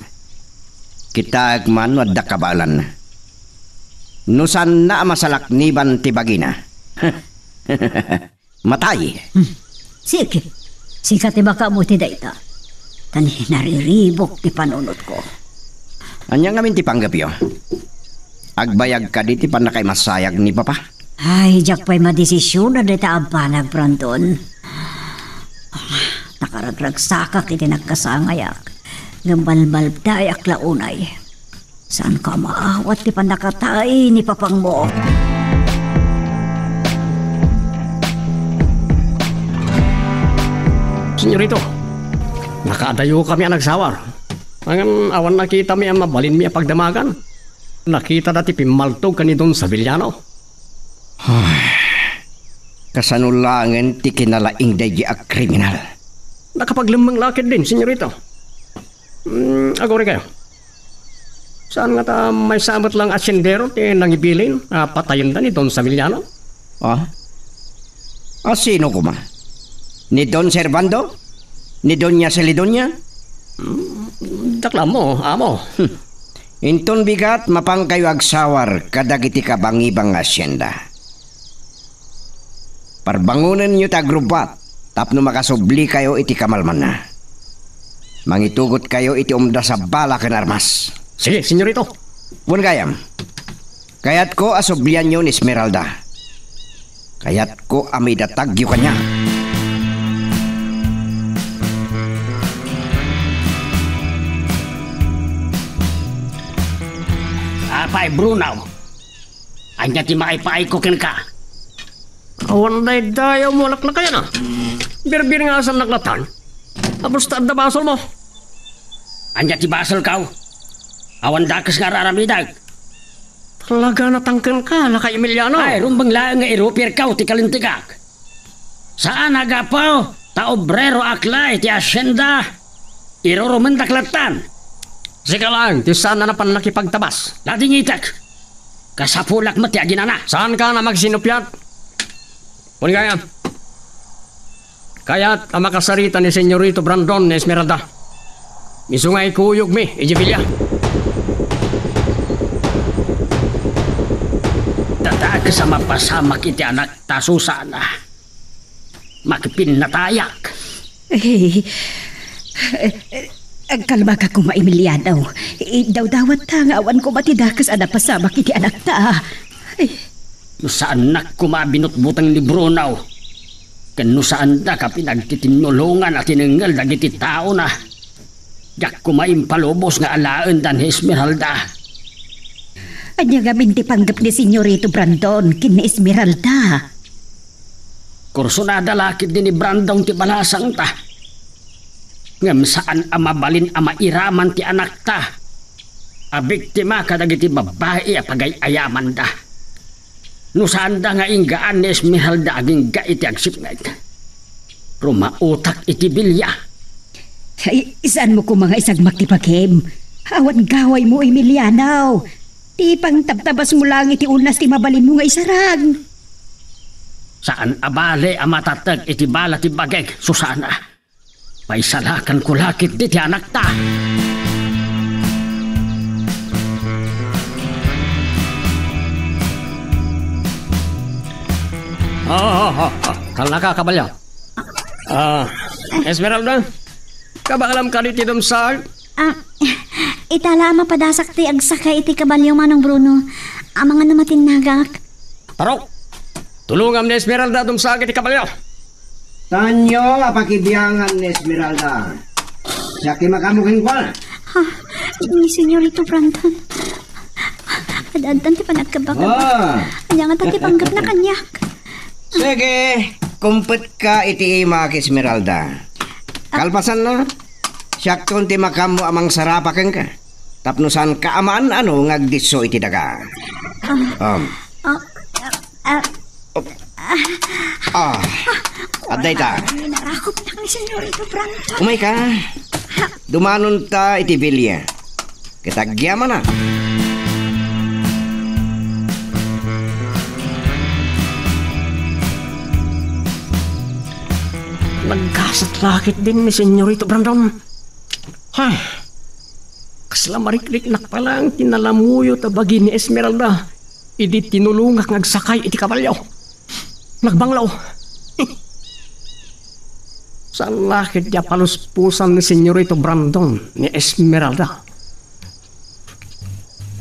Kitaek man no adda kabaelanna. No saanna a masalakniban ti bagina. Matay. Hmm. Sige. Sika ti makaammo iti dayta. Ta nariribuk ti panunotko. Ania ngamin ti panggepyo? Agbayag kadi ti pannakaimasayak ni Papa? Ay, diak pay madesisionan dayta a banag, Brandon. Nakaragragsakak iti nagkasangayak. Ngem malmaldayak la unay. Saanka a maawat ti pannakatay ni papangmo? Senyorito, nakaadayokami a nagsawar. Ngem awan nakitami a mabalinmi a pagdamagan. Nakitada ti pimmaltog ken ni Don Seviliano. Ay, kasano laengen ti kinalaing daydi a kriminal? Nakapaglemmeng la ketdin, senyorito. Mm, aguraykayo. Saan ngata maysa met lang a sendero ti nangibilin a patayenda ni Don Seviliano? Ah? A sino koma? Ni Don Servando? Ni Doña Celidonia? Mm, diak la ammo, amo. Hmm. Inton bigat, mapankayo agsawar kadagiti kabangibang nga hacienda. Parbangonenyo ti agrubbuat tapno makasublikayo iti kamalmanna. Mangitugotkayo iti umdas a bala ken armas. Sige, senyorito. Wen gayam, kayatko a sublianyo ni Esmeralda. Kayatko a maidatagyo kaniak. Apay, Bruno, ania ti maipay ko kenka? Awan daydayaw mo a laklakayan, a. Birbir nga asan naklatan. Apos ta adda basolmo. Ania ti basolkaw? Awan dakes nga ar-aramidek. Talaga natangken ka, Lakay Emiliano. Ay, rumbeng laeng nga irupirkaw ti kalintegak. Saan a gapu ta obreroak la iti hacienda. Irurumendak lattan. Sika laeng ti saan a napan nakipagtabas. Nadingitek. Kasapulak met ti aginana. Saanka a magsinupiat? Wen gayam, kayat a makasarita ni Senyorito Brandon ni Esmeralda. Isu nga ikuyogmi idiay bilia. Dadakes a mapasamak iti anakta, Susana. Makipinnatayak. Eh, eh, agkalmaka koma, Emiliano. Idawdawatta nga awan koma ti dakes a napasamak iti anakta. Ay. No saannak koma a binutbuteng ni Bruno, ken no saandak a pinagtitinnulongan a tinengngel dagiti taona, diak koma impalubos nga alaenda ni Esmeralda. Ania ngamin ti panggep ni Senyorito Brandon ken ni Esmeralda? Kursunada la ketdi ni Brandon ti balasangta. Ngem saan a mabalin a mairaman ti anakta a biktima kadagiti babbai a pagay-ayamanda. No saanda nga inggaan ni Esmeralda agingga iti agsipnget, rumautak iti bilia. Ay, saanmo koma nga isagmak ti bagim? Awan gawaymo, Emiliano. Ti pangtabtabasmo lang iti unas ti mabalinmo nga isarang. Saan a bale a matateg iti bala ti bagik, Susana. Paisalakanko la ketdi ti anakta. Ah, ah, ah, ah. Kalnaka, kabalyo. Ah, Esmeralda, kabaelam kadi ti dumsag? Ah, ita la a mapadasak ti agsakay iti kabalyo, Manong Bruno. Amangan no matinnagak. Tarok! Tulongam ni Esmeralda a dumsag iti kabalyo. Tanyo a pakibiangan ni Esmeralda. Siak ti makaammo kenkuana. Ha? Ni Senyorito Brandon. Ad-addan ti panagkabakaba. Ah. Ania ngata ti panggepna kaniak? Sige, kumpetka iti imak, Esmeralda. Ah. Kalpasanna, siakton ti makaammo a mangsarapa kenka. Tapno saanka a maan-ano nga agdisso iti daga. Ah. Um. Ah, ah, ah. Ah, adda ita. Narakopnak ni Senyorito Brandon. Umayka. Dumanonta iti bilia. Ket agyamanak. Naggasat la ketdin ni Senyorito Brandon. Ay, kasla marikriknak pa lang ti nalamuyot a bagi ni Esmeralda idi tinulongak nga agsakay iti kabalyo. Nagbanglo. Saan la ketdi a paluspusan ni Senyorito Brandon ni Esmeralda.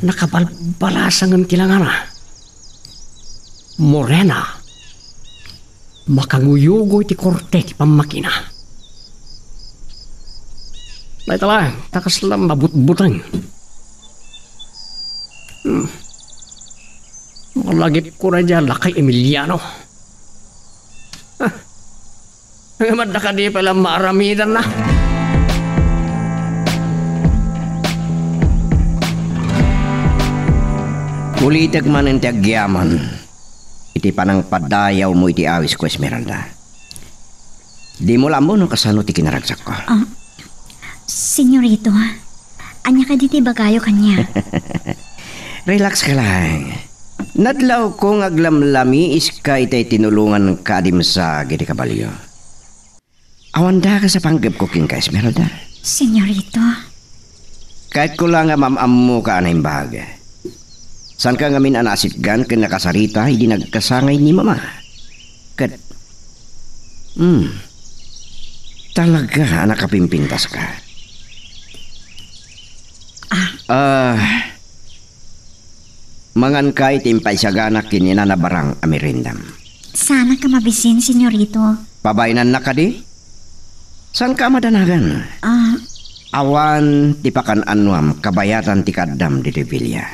Nakabalbalasangen ti langana. Morena. Makanguyugoy ti korte ti pammakina. Dayta laeng, ta kasla mabutbuteng. Hmm. Malagipko daydiay a lakay Emiliano. Ah. Ngem adda kadi pay la maaramidanna? Ulitek manen ti agyaman iti panangpadayawmo iti awisko, Esmeralda. Dimo la ammo no kasano ti kinaragsakko. Ah, Senyorito, ania kadi ti ibagayo kaniak? Relax ka lang. Nadlawko nga aglamlamiiska itay tinulonganka a dimsag iti kabalyo. Awan dakes a panggepko kenka, Esmeralda. Senyorito. Kayatko la nga maam-ammoka a naimbag. Saanka ngamin a naasitgan ken nakasarita idi nagkasangay ni Mama. Ket, hmm, talaga a nakapimpintaska. Ah. Ah, manganka iti impaisaganak ken ni Nana Barang a merendam. Saanak a mabisin, Senyorito. Pabainannak kadi? Saanka a madanagan? Ah. Awan ti pakan-anoam kabayatan ti kaaddam ditoy bilia.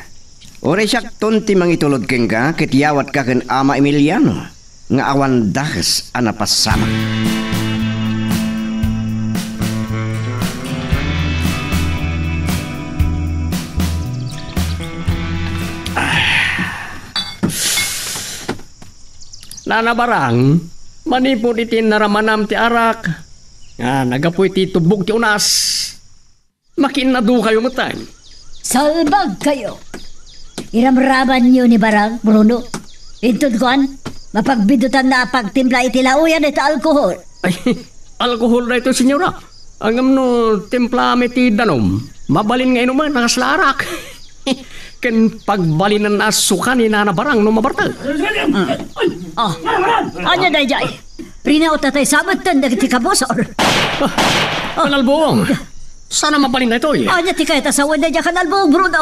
Uray siakton ti mangitulod kenka ket yawatka ken Ama Emiliano nga awan dakes a napasamak. Nana Barang, manipud iti naramanam ti arak, nga naggapu iti tubbog ti unas, makiinnadukayo metten. Salbagkayo! Iramramanyo ni Barang, Bruno. Inton kuan, mapagbidutanna a pagtimpla iti laoyan iti alkohol. Ay, alkohol daytoy, senyora. Ngem no timplaam iti danum, mabalin nga inumen a kasla arak. Ken pagbalinenna a suka ni Nana Barang no mabartek. Ah, ania daydiay? Rinaot tatay sa metten dagiti kabusor. Ah, Kanalbong, saan a mabalin daytoy? Ania ti kayat a sawen daydiay, Kanalbong, Bruno?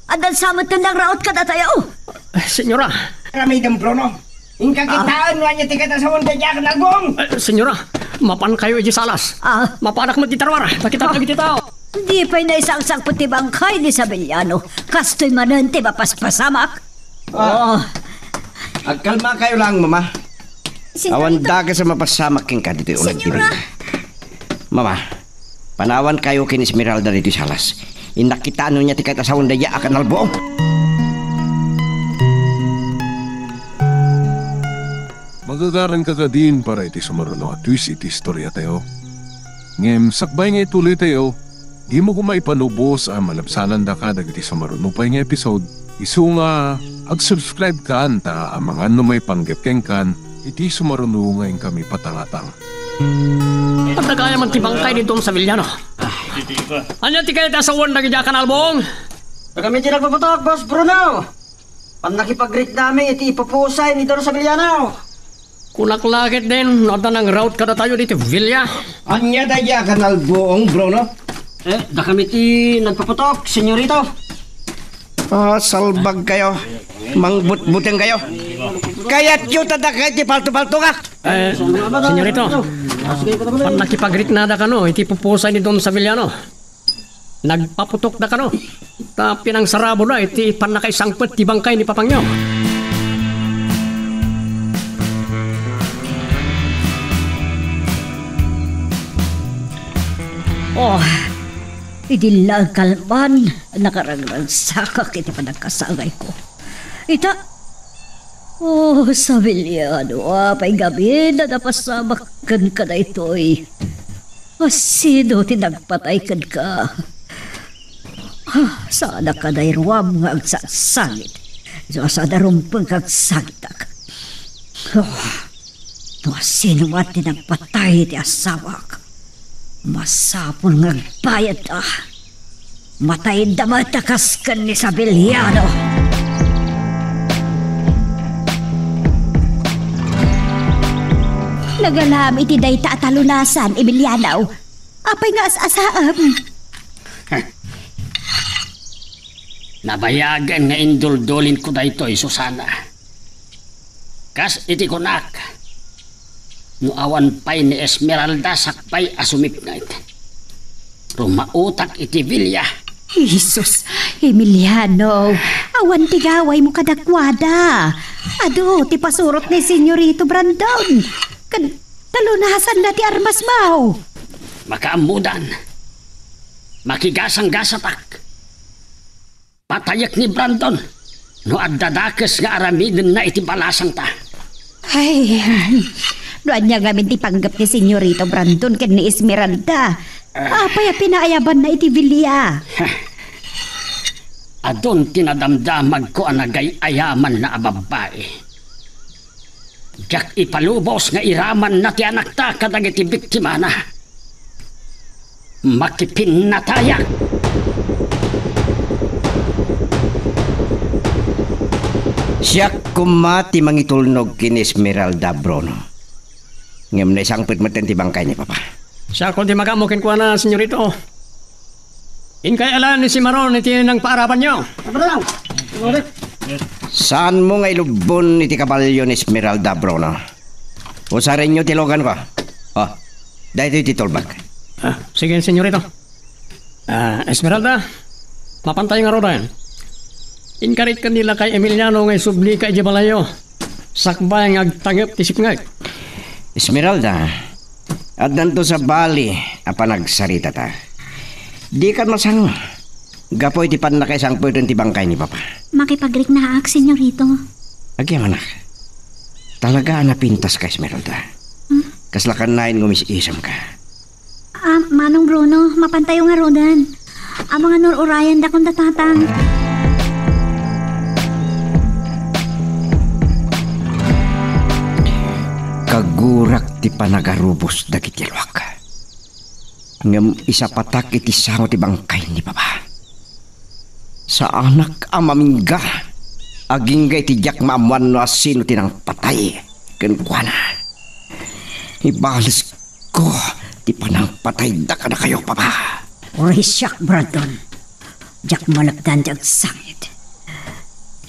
Addan sa metten nangraot kadatayo. Eh, senyora. Aramidem, Bruno. Inka kitaen no ania ti kayat a sawen daydiay, Kanalbong. Eh, senyora, mapankayo iti salas. Ah. Mapanak met iti tarwar. Takita dagiti tao. Di pay naisangsak ti bangkay ni Sabeliano. Kastoy manen ti mapaspasamak. Ah. Oh. Agkalmakayo lang, Mama. Señorita. Awan dakes a mapasamak kenka ditoy uneg ti Señora. Biblia. Mama, panawankayo ken Esmeralda ditoy salas. Innak ita no ania ti kayat a sawen daydiay a kanalbuong. Magagaranka kadin para iti sumaruno a twist iti istoriatayo. Ngem sakbay nga ituloytayo, dimo koma ipanubos a malabsanandaka dagiti sumaruno pay nga episode, isu nga ag-subscribe kan ta amangan no maipanggep kenkan iti sumaruno nga inkami patangatang. Adda kaya man ti bangkay ni Don Saviliano. Ania ti kayat a sawen dagiti a kanalbuong? Dagami ti nagpaputok, Boss Bruno. Pannakipagritnami iti ipupusay ni Don Saviliano. Kunak la ketdin no adda nangraot kadatayo ditoy villa. Ania daydiay a kanalbuong, Bruno? Eh, dakami ti nagpaputok, senyorito. Ah, salbag kayo. Mangbutbuteng kayo. Kayatyo ta dakay ti palto-palto ka. Eh, senyorito, pannakipagritnada kano iti pupusay ni Don Saviliano. Nagpaputok da kano. Ta pinangsarabo da iti pannakaisangpet ti bangkay ni papangyo. Oh, idi la kalman, nakaragragsakak iti panagkasangayko. Ita, oh, Saviliano, apay ngamin a napasamak kenka daytoy? Asino ti nagpatay kenka? Ah, saanak a nairuam nga agsangsangit. Isu a saan a rumbeng nga agsangitak. Oh, no asino man ti nagpatay iti asawak, masapul nga agbayadda. Matayda met a kas ken ni Saviliano. Nagalaam iti dayta a talunasan, Emiliano. Apay nga as-asaem? Nabayagen nga induldulinko daytoy, Susana. Kas iti kunak, no awan pay ni Esmeralda sakbay a sumipnget, rumautak iti villa. Jesus, Emiliano, awan ti gawaymo kadakuada. Adu ti pasurot ni Senyorito Brandon. Ken talunasanna ti armasmo. Makaammodan, makigasanggasatak. Patayek ni Brandon no adda dakes nga aramidenna iti balasangta. Ay, no ania ngamin ti panggep ni Senyorito Brandon ken ni Esmeralda, apay a pinaayabanna iti villa? Adun ti nadamdamagko a nagay-ayamanna a babbai. Diak ipalubos nga iramanna ti anakta kadagiti biktimana. Makipinnatayak! Siak koma ti mangitulnog ken Esmeralda, Bruno. Ngem naisangpet metten ti bangkay ni Papa. Siakon ti makaammo kenkuana, Senyorito. Inkay ala ni Cimarron iti nangpaarabanyo. Saanmo nga ilubbon iti kabalio ni Esmeralda, Bruno. Usarenyo ti luganko. Oh, daytoy ti tulbag. Ah, sige, Senyorito. Ah, Esmeralda, mapantayo ngaruden. Inkarit ken ni lakay Emiliano nga isublika idiay balayyo. Sakbay nga agtangep ti sipnget. Esmeralda, addanto sabali a panagsaritata. Dikan masango gapu iti pannakaisangpeten ti bangkay ni Papa. Makipagriknaak, Senyorito. Agyamanak. Talaga a napintaska, Esmeralda. Hmm? Kasla kannayon nga umis-isemka. Ah, Manong Bruno, mapantayo ngaruden. Amangan no ur-urayandakon da Tatang. Kagurak ti panagarubos dagiti luak. Ngem isapatak iti sango ti bangkay ni Papa. Saanak a mamingga agingga iti diak maammoan no asino ti nangpatay kenkuana. Ibalesko ti panangpatayda kadakayo, Papa. Uray siak, Brandon. Diak malapdan ti agsangit.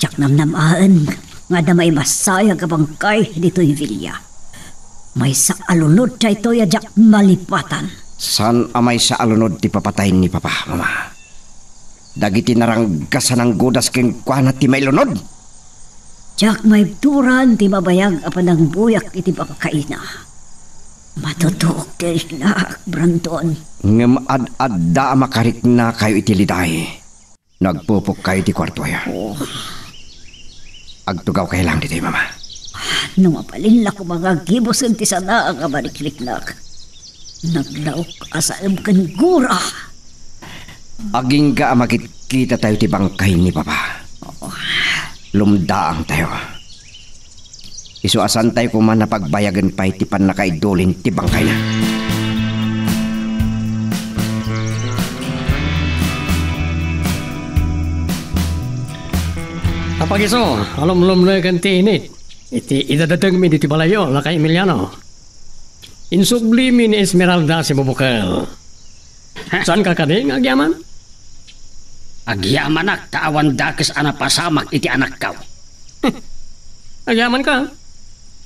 Diak namnamaen nga adda maimasayag a bangkay ditoy villa. Maysa a lunod daytoy a diak malipatan. Saan a maysa a lunod ti papatay ni Papa, Mama. Dagiti naranggas a nanggudas kenkuana ti mailunod. Diak maibturan ti mabayag a panangbuyak iti bangkayna. Matutuok ti riknak, Brandon. Ngem ad-adda a makariknakayo iti liday no agpupokkayo iti kuartoyo. Oh. Agtugawkayo lang ditoy, Mama. No mabalin la koma nga gibusen ti sanaak a marikliknak, naglaok a saem ken gura. Agingga a makitkitatayo ti bangkay ni Papa. Oo. Lumdaangtayo. Isu a saantayo koma a pagbayagen pay ti pannakaidulin ti bangkayna. Apagiso, alumlumneken ti init iti idadetengmi ditoy balayyo, Lakay Emiliano. Insublimi ni Esmeralda sibubukel. Saanka kadi nga agyaman? Agyamanak ta awan dakes a napasamak iti anakko. Agyamanka?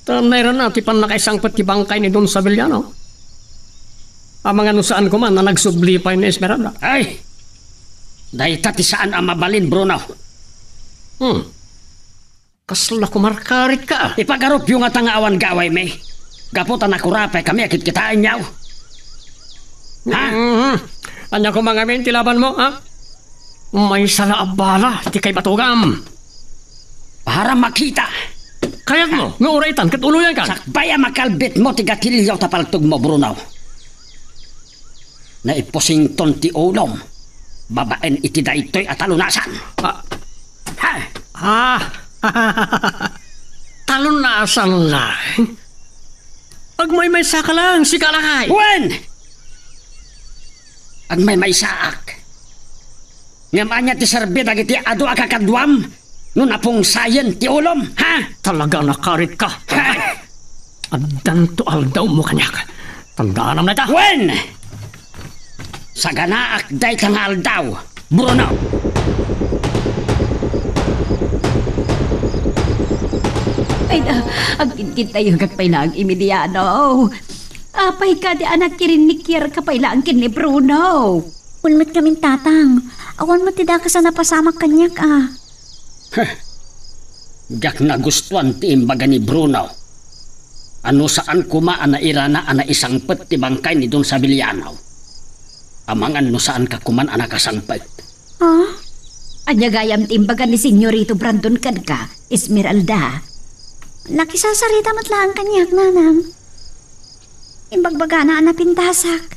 Ta nairana ti pannakaisangpet ti bangkay ni Don Sabeliano. Amangan no saan koma a nagsubli pay ni Esmeralda. Ay! Dayta ti saan a mabalin, Bruno. Hmm. Kasla kumarkarit ka. Ipagarupyo ngata nga awan gawaymi. Gapu ta nakurapay kami a kitkitaenyo. Ha? Mhm. Ania koma ngamin ti labanmo, ha? Maysa la a bala ti kaibatugam. Para makita. Kayatmo nga uraytan ket uloyankan. Sakbay a makalbitmo ti gatilio ta paltogmo, Bruno. Naipusington ti ulom babaen iti daytoy a talunasan. Ah. Ha? Ah. Talunasan la. Agmaymaysa ka lang, sika, Lakay. Wen! Agmaymaysaak. Ngem ania ti serbi dagiti adu a kakaduam no napungsayen ti ulom, ha? Talaga a nakarit ka. Ha? Addanto aldawmo kaniak. Tandaanam dayta. Wen! Saganaak dayta nga aldaw, Bruno. Ay na, agkidkidtayegak pay laeng, Emiliano. Apay kadi a nagkirinnikiarka pay laeng ken ni Bruno? Wen met ngamin, Tatang. Awan met ti dakes a napasamak kaniak a. Heh. Diak nagustuan ti imbaga ni Bruno a no saan koma a nairana a naisangpet ti bangkay ni Don Sabeliano. Amangan no saanka koman a nakasangpet. Ha? Ania gayam ti imbaga ni Senyorito Brandon kenka, Esmeralda? Nakisasarita met laeng kaniak, Nanang. Imbagbagana a napintasak.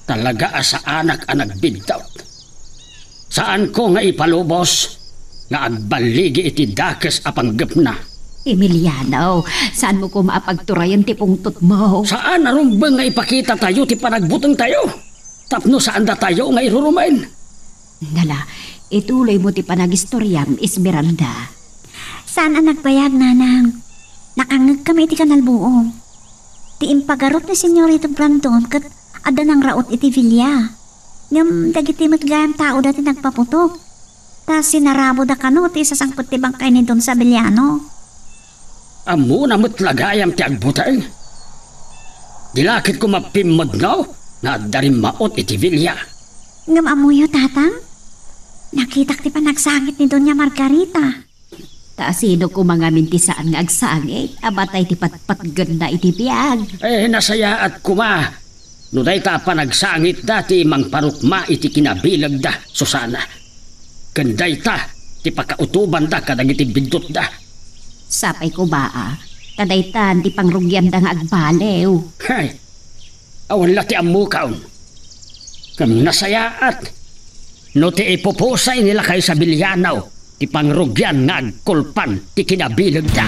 Talaga a saanak a nagbiddut. Saanko nga ipalubos nga agballigi iti dakes a panggepna. Emiliano, saanmo koma a pagturayen ti pungtotmo. Saan a rumbeng nga ipakitatayo ti panagbutengtayo tapno saandatayo nga irurumen. Nala, ituloymo ti panagistoriam, Esmeralda. Saan a nagbayag, Nanang. Nakangngegkami iti kanalbuong. Ti impagarup ni Senyorito Brandon ket adda nangraot iti villa. Ngem dagiti met gayam taoda ti nagpaputok. Ta sinaraboda kano ti isasangpet ti bangkay ni Don Sabeliano. Ammona met la gayam ti agbuteng. Di la ket koma pimmedno nga adda rimmaot iti villa. Ngem ammoyo, Tatang? Nakitak ti panagsangit ni Doña Margarita. Ta sino koma ngamin ti saan nga agsangit a matay ti patpatgenna iti biag? Eh, nasayaat koma no dayta a panagsangitda ti mangparukma iti kinabilegda, Susana. Ken dayta ti pakautobanda kadagiti biddutda. Sapay koma a, ta daytan ti pangrugianda nga agbaliw. Hay, awan la ti ammokon. Ngem nasayaat no ti ipupusay ni Lakay Sabeliano ti pangrugian nga agkulpan ti kinabilegda.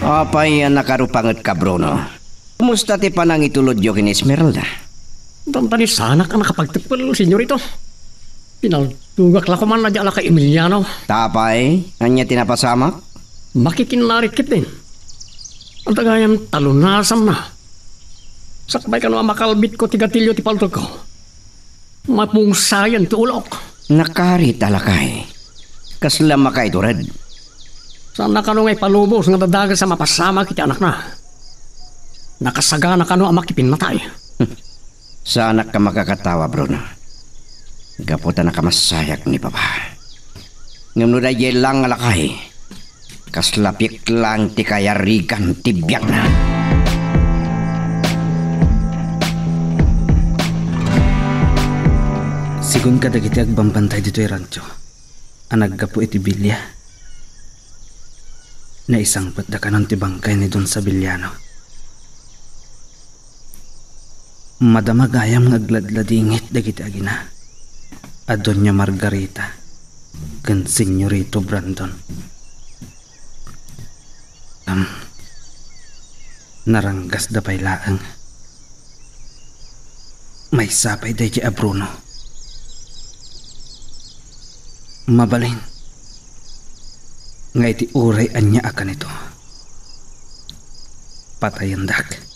Apay a nakarupangetka, Bruno? Kumusta ti panangitulodyo ken Esmeralda? Dandanissanak a nakapagteppel, Senyorito. Pinaltugak la koman a di ala ka Emiliano. Tapay, ania ti napasamak? Makikinnarik ketdi. Adda gayam talunasanna. Sakbay kano a makalbitko ti gatilio ti paltogko, mapungsayen ti ulok. Nakarit a lakay. Kasla makaitured. Saanna kano nga ipalubos nga adda dakes a mapasamak iti anakna. Nakasagana kano a makipinnatay. Saanak a makakatawa, Bruno. Gapu ta nakamassayak ni Papa. Ngem no daydiay laeng a lakay, kasla piek laeng ti kayarigan ti biagna. Sigun kadagiti agbambantay ditoy rancho a naggapu iti bilia, naisangpetda kanon ti bangkay ni Don Sabiliano. Madama gayam nga agladladingit dagiti agina a Doña Margarita ken Señorito Brandon. Am, naranggasda pay laeng. Maysa pay daydiay a Bruno. Mabalin nga iti uray ania a kanito, patayendak.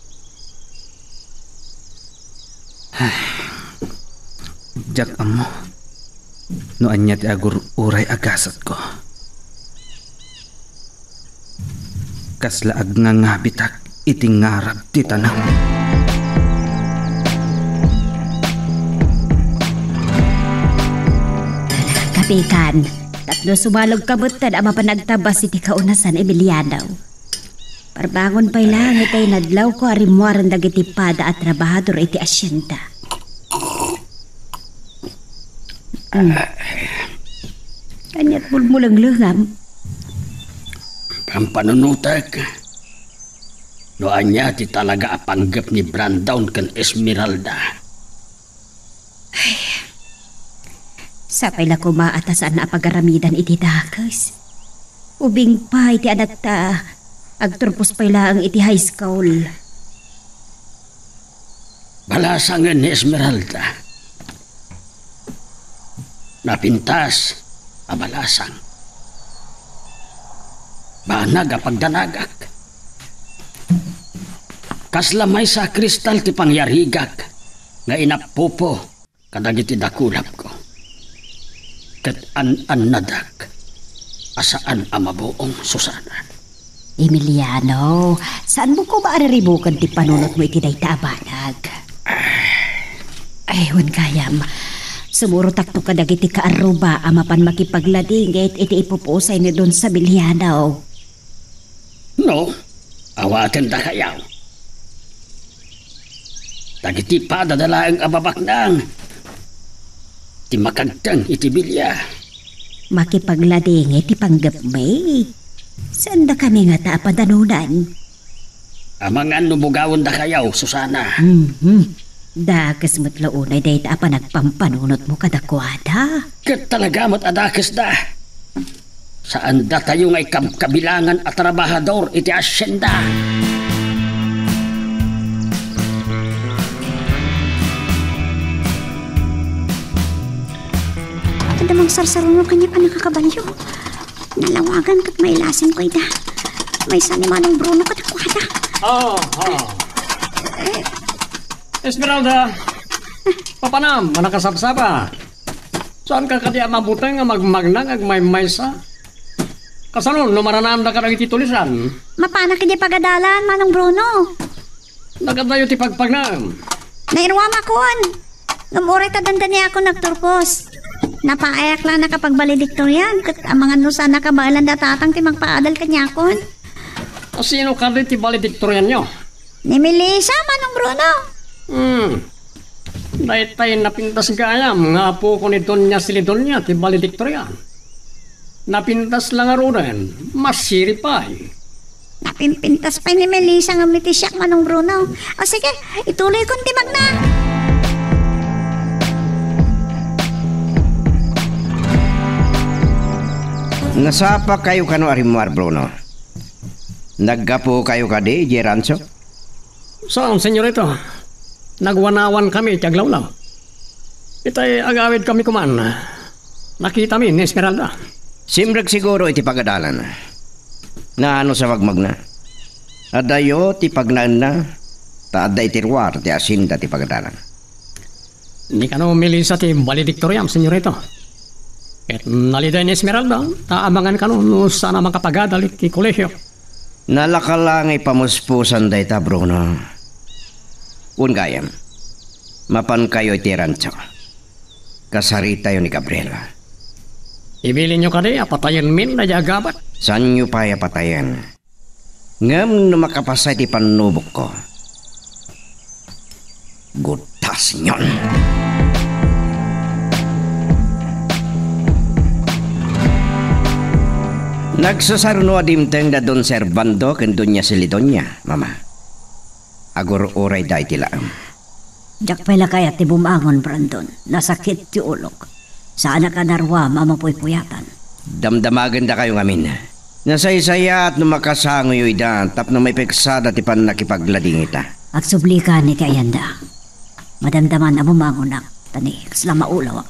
Ay, diak ammo no ania ti agur-uray a gasatko. Kasla agngangabitak iti ngarab ti tanem. Kapikan, tapno sumalogka metten a mapan agtabas iti kaunasan, Emiliano. Parbangon pay laeng itay nadlawko a rimmuaren dagiti pada a trabahador iti asienda. Mm. Ania't mulmulenglengam? Pampanunotek no ania ti talaga a panggep ni Brandon ken Esmeralda. Ay, sapay la koma a ta saan a pagaramidan iti dakes. Ubing pay ti anakta, agturpos pay laeng iti high school. Balasangen ni Esmeralda. Napintas a balasang. Banag a pagdanagak. Kasla maysa a kristal ti pangyarigak nga inappupo kadagiti dakulapko. Ket an-annadak a saan a mabuong, Susana. Emiliano, saanmo koma a riribuken ti panunotmo iti dayta a banag? Ay, wen gayam, sumurotakto kadagiti kaarruba a mapan makipagladingit iti ipupusay ni Don Sabiliano. No, awaten dakayaw. Dagiti padada laeng a babaknang ti makagteng iti bilia. Makipagladingit ti panggepmi. Saandakami ngata a padanunan? Amangan no bugawen dakayaw, Susana. Mhm. Dakes met la unay dayta a panagpampanunotmo kadakuada. Ket talaga met a dakesda. Saandatayo nga ikabkabilangan a trabahador iti asienda. Adda mangsarsaruno kaniak a nakakabalio. Nalawagan ket mailasinko ida. Maysa ni Manong Bruno kadakuada. Oh, oh. Esmeralda, papanam a nakasabsaba? Saanka kadi a mabuteng a magmagna nga agmaymaysa? Kasano no maranaanda kadagiti tulisan? Mapanak idiay pagadalan, Manong Bruno. Nagadayo ti pagpagnaem. Nairuamakon. Ngem uray ta dandaniakon nagturpos. Napaayak la a nakapagbalediktorian, ket amangan no saan a kabaelan da tatang ti mangpaadal kaniakon. A sino kadi ti balediktorianyo? Ni Melissa, Manong Bruno. Hmm. Daytay napintas gayam nga apoko ni Doña Silidonia ti balediktorian. Napintas la ngaruden, masirib pay. Napimpintas pay ni Melissa ngem iti siak, Manong Bruno. O sige, ituloykon ti magna. Nasapakayo kano a rimmuar, Bruno? Naggapukayo kadi idiay rancho? Saan, senyorito. Nagwanawankami iti aglawlaw. Itay agawidkami koman, nakitami ni Esmeralda. Simrek siguro iti pagadalan. Naano sa magmagna? Adayo ti pagnaenna, ta adda iti ruar ti asienda ti pagadalan. Ni kano Melissa ti balediktoriam, senyorito. Ket naliday ni Esmeralda, ta amangan kano no saan a makapagadal iti kolehio. Nalaka la nga ipamuspusan dayta, Bruno. Wen gayam, Mapankayo iti rancho. Kasaritayo ni Gabriela. Ibilinyo kadi a patayenmin daydiay a gabat? Saanyo pay a patayen. Ngem no makapasa iti pannubokko, gutasenyon. Nagsasaruno a dimteng da Don Servando ken Doña Celidonia, Mama. Agur-urayda iti laem. Diak pay la kayat ti bumangon, Brandon. Nasakit ti ulok. Saanak a naruam a mapuypuyatan. Damdamagendakayo ngamin. Nasaysayaat no makasangoyo ida tapno maipeksada ti pannakipagladingita. Agsublikan iti ayanda. Madamdaman a bumangonak, ta ni kasla maulawak.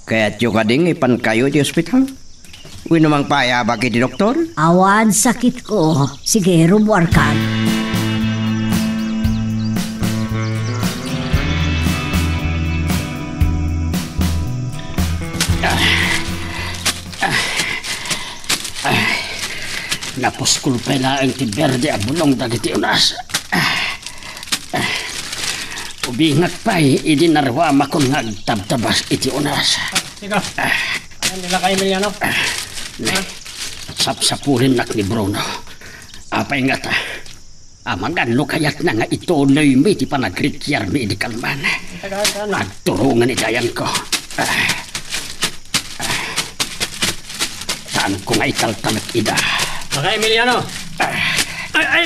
Kayatyo kadi nga ipankayo iti ospital? Wenno mangpaayabak iti doktor? Awan sakitko. Sige, rumuarkan. Napuskol pay laeng ti berde a bulong dagiti unas. Ubingak pay idi naruamakon nga agtabtabas iti unas. Sigaw. Ano nila kay Emiliano? Ne, sapsapulennak ni Bruno. Apay ngata? Amangan no kayatna nga ituloymi ti panagrikiarmi idi kalman. Tagaan ka na. Agturungan iti ayanko. Saanko nga italtalek ida. Naka Emiliano. Ay, ay.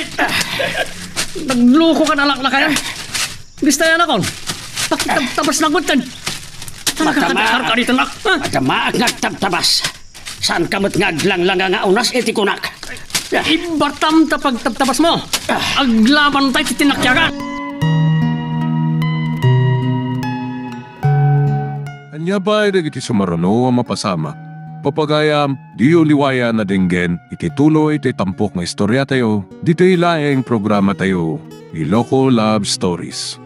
Nagluko ka na laklakayan. Bistayan akon. Pakitabtabas na gud ken. Talaga ka Matama. Dakar ka dito, nak. Ha? Matamaak nga agtabtabas. Saan ka met nga aglanglanga nga unas iti kunak? Ibatam ta pagtabtabas mo. Aglaban tayo ti tinakyagan. Ania pay dagiti sumaruno a mapasamak? Papagayam, diyo liwayan a denggen iti tuloy ti tampok nga istoriatayo, ditoy laeng programatayo, Iloko Love Stories.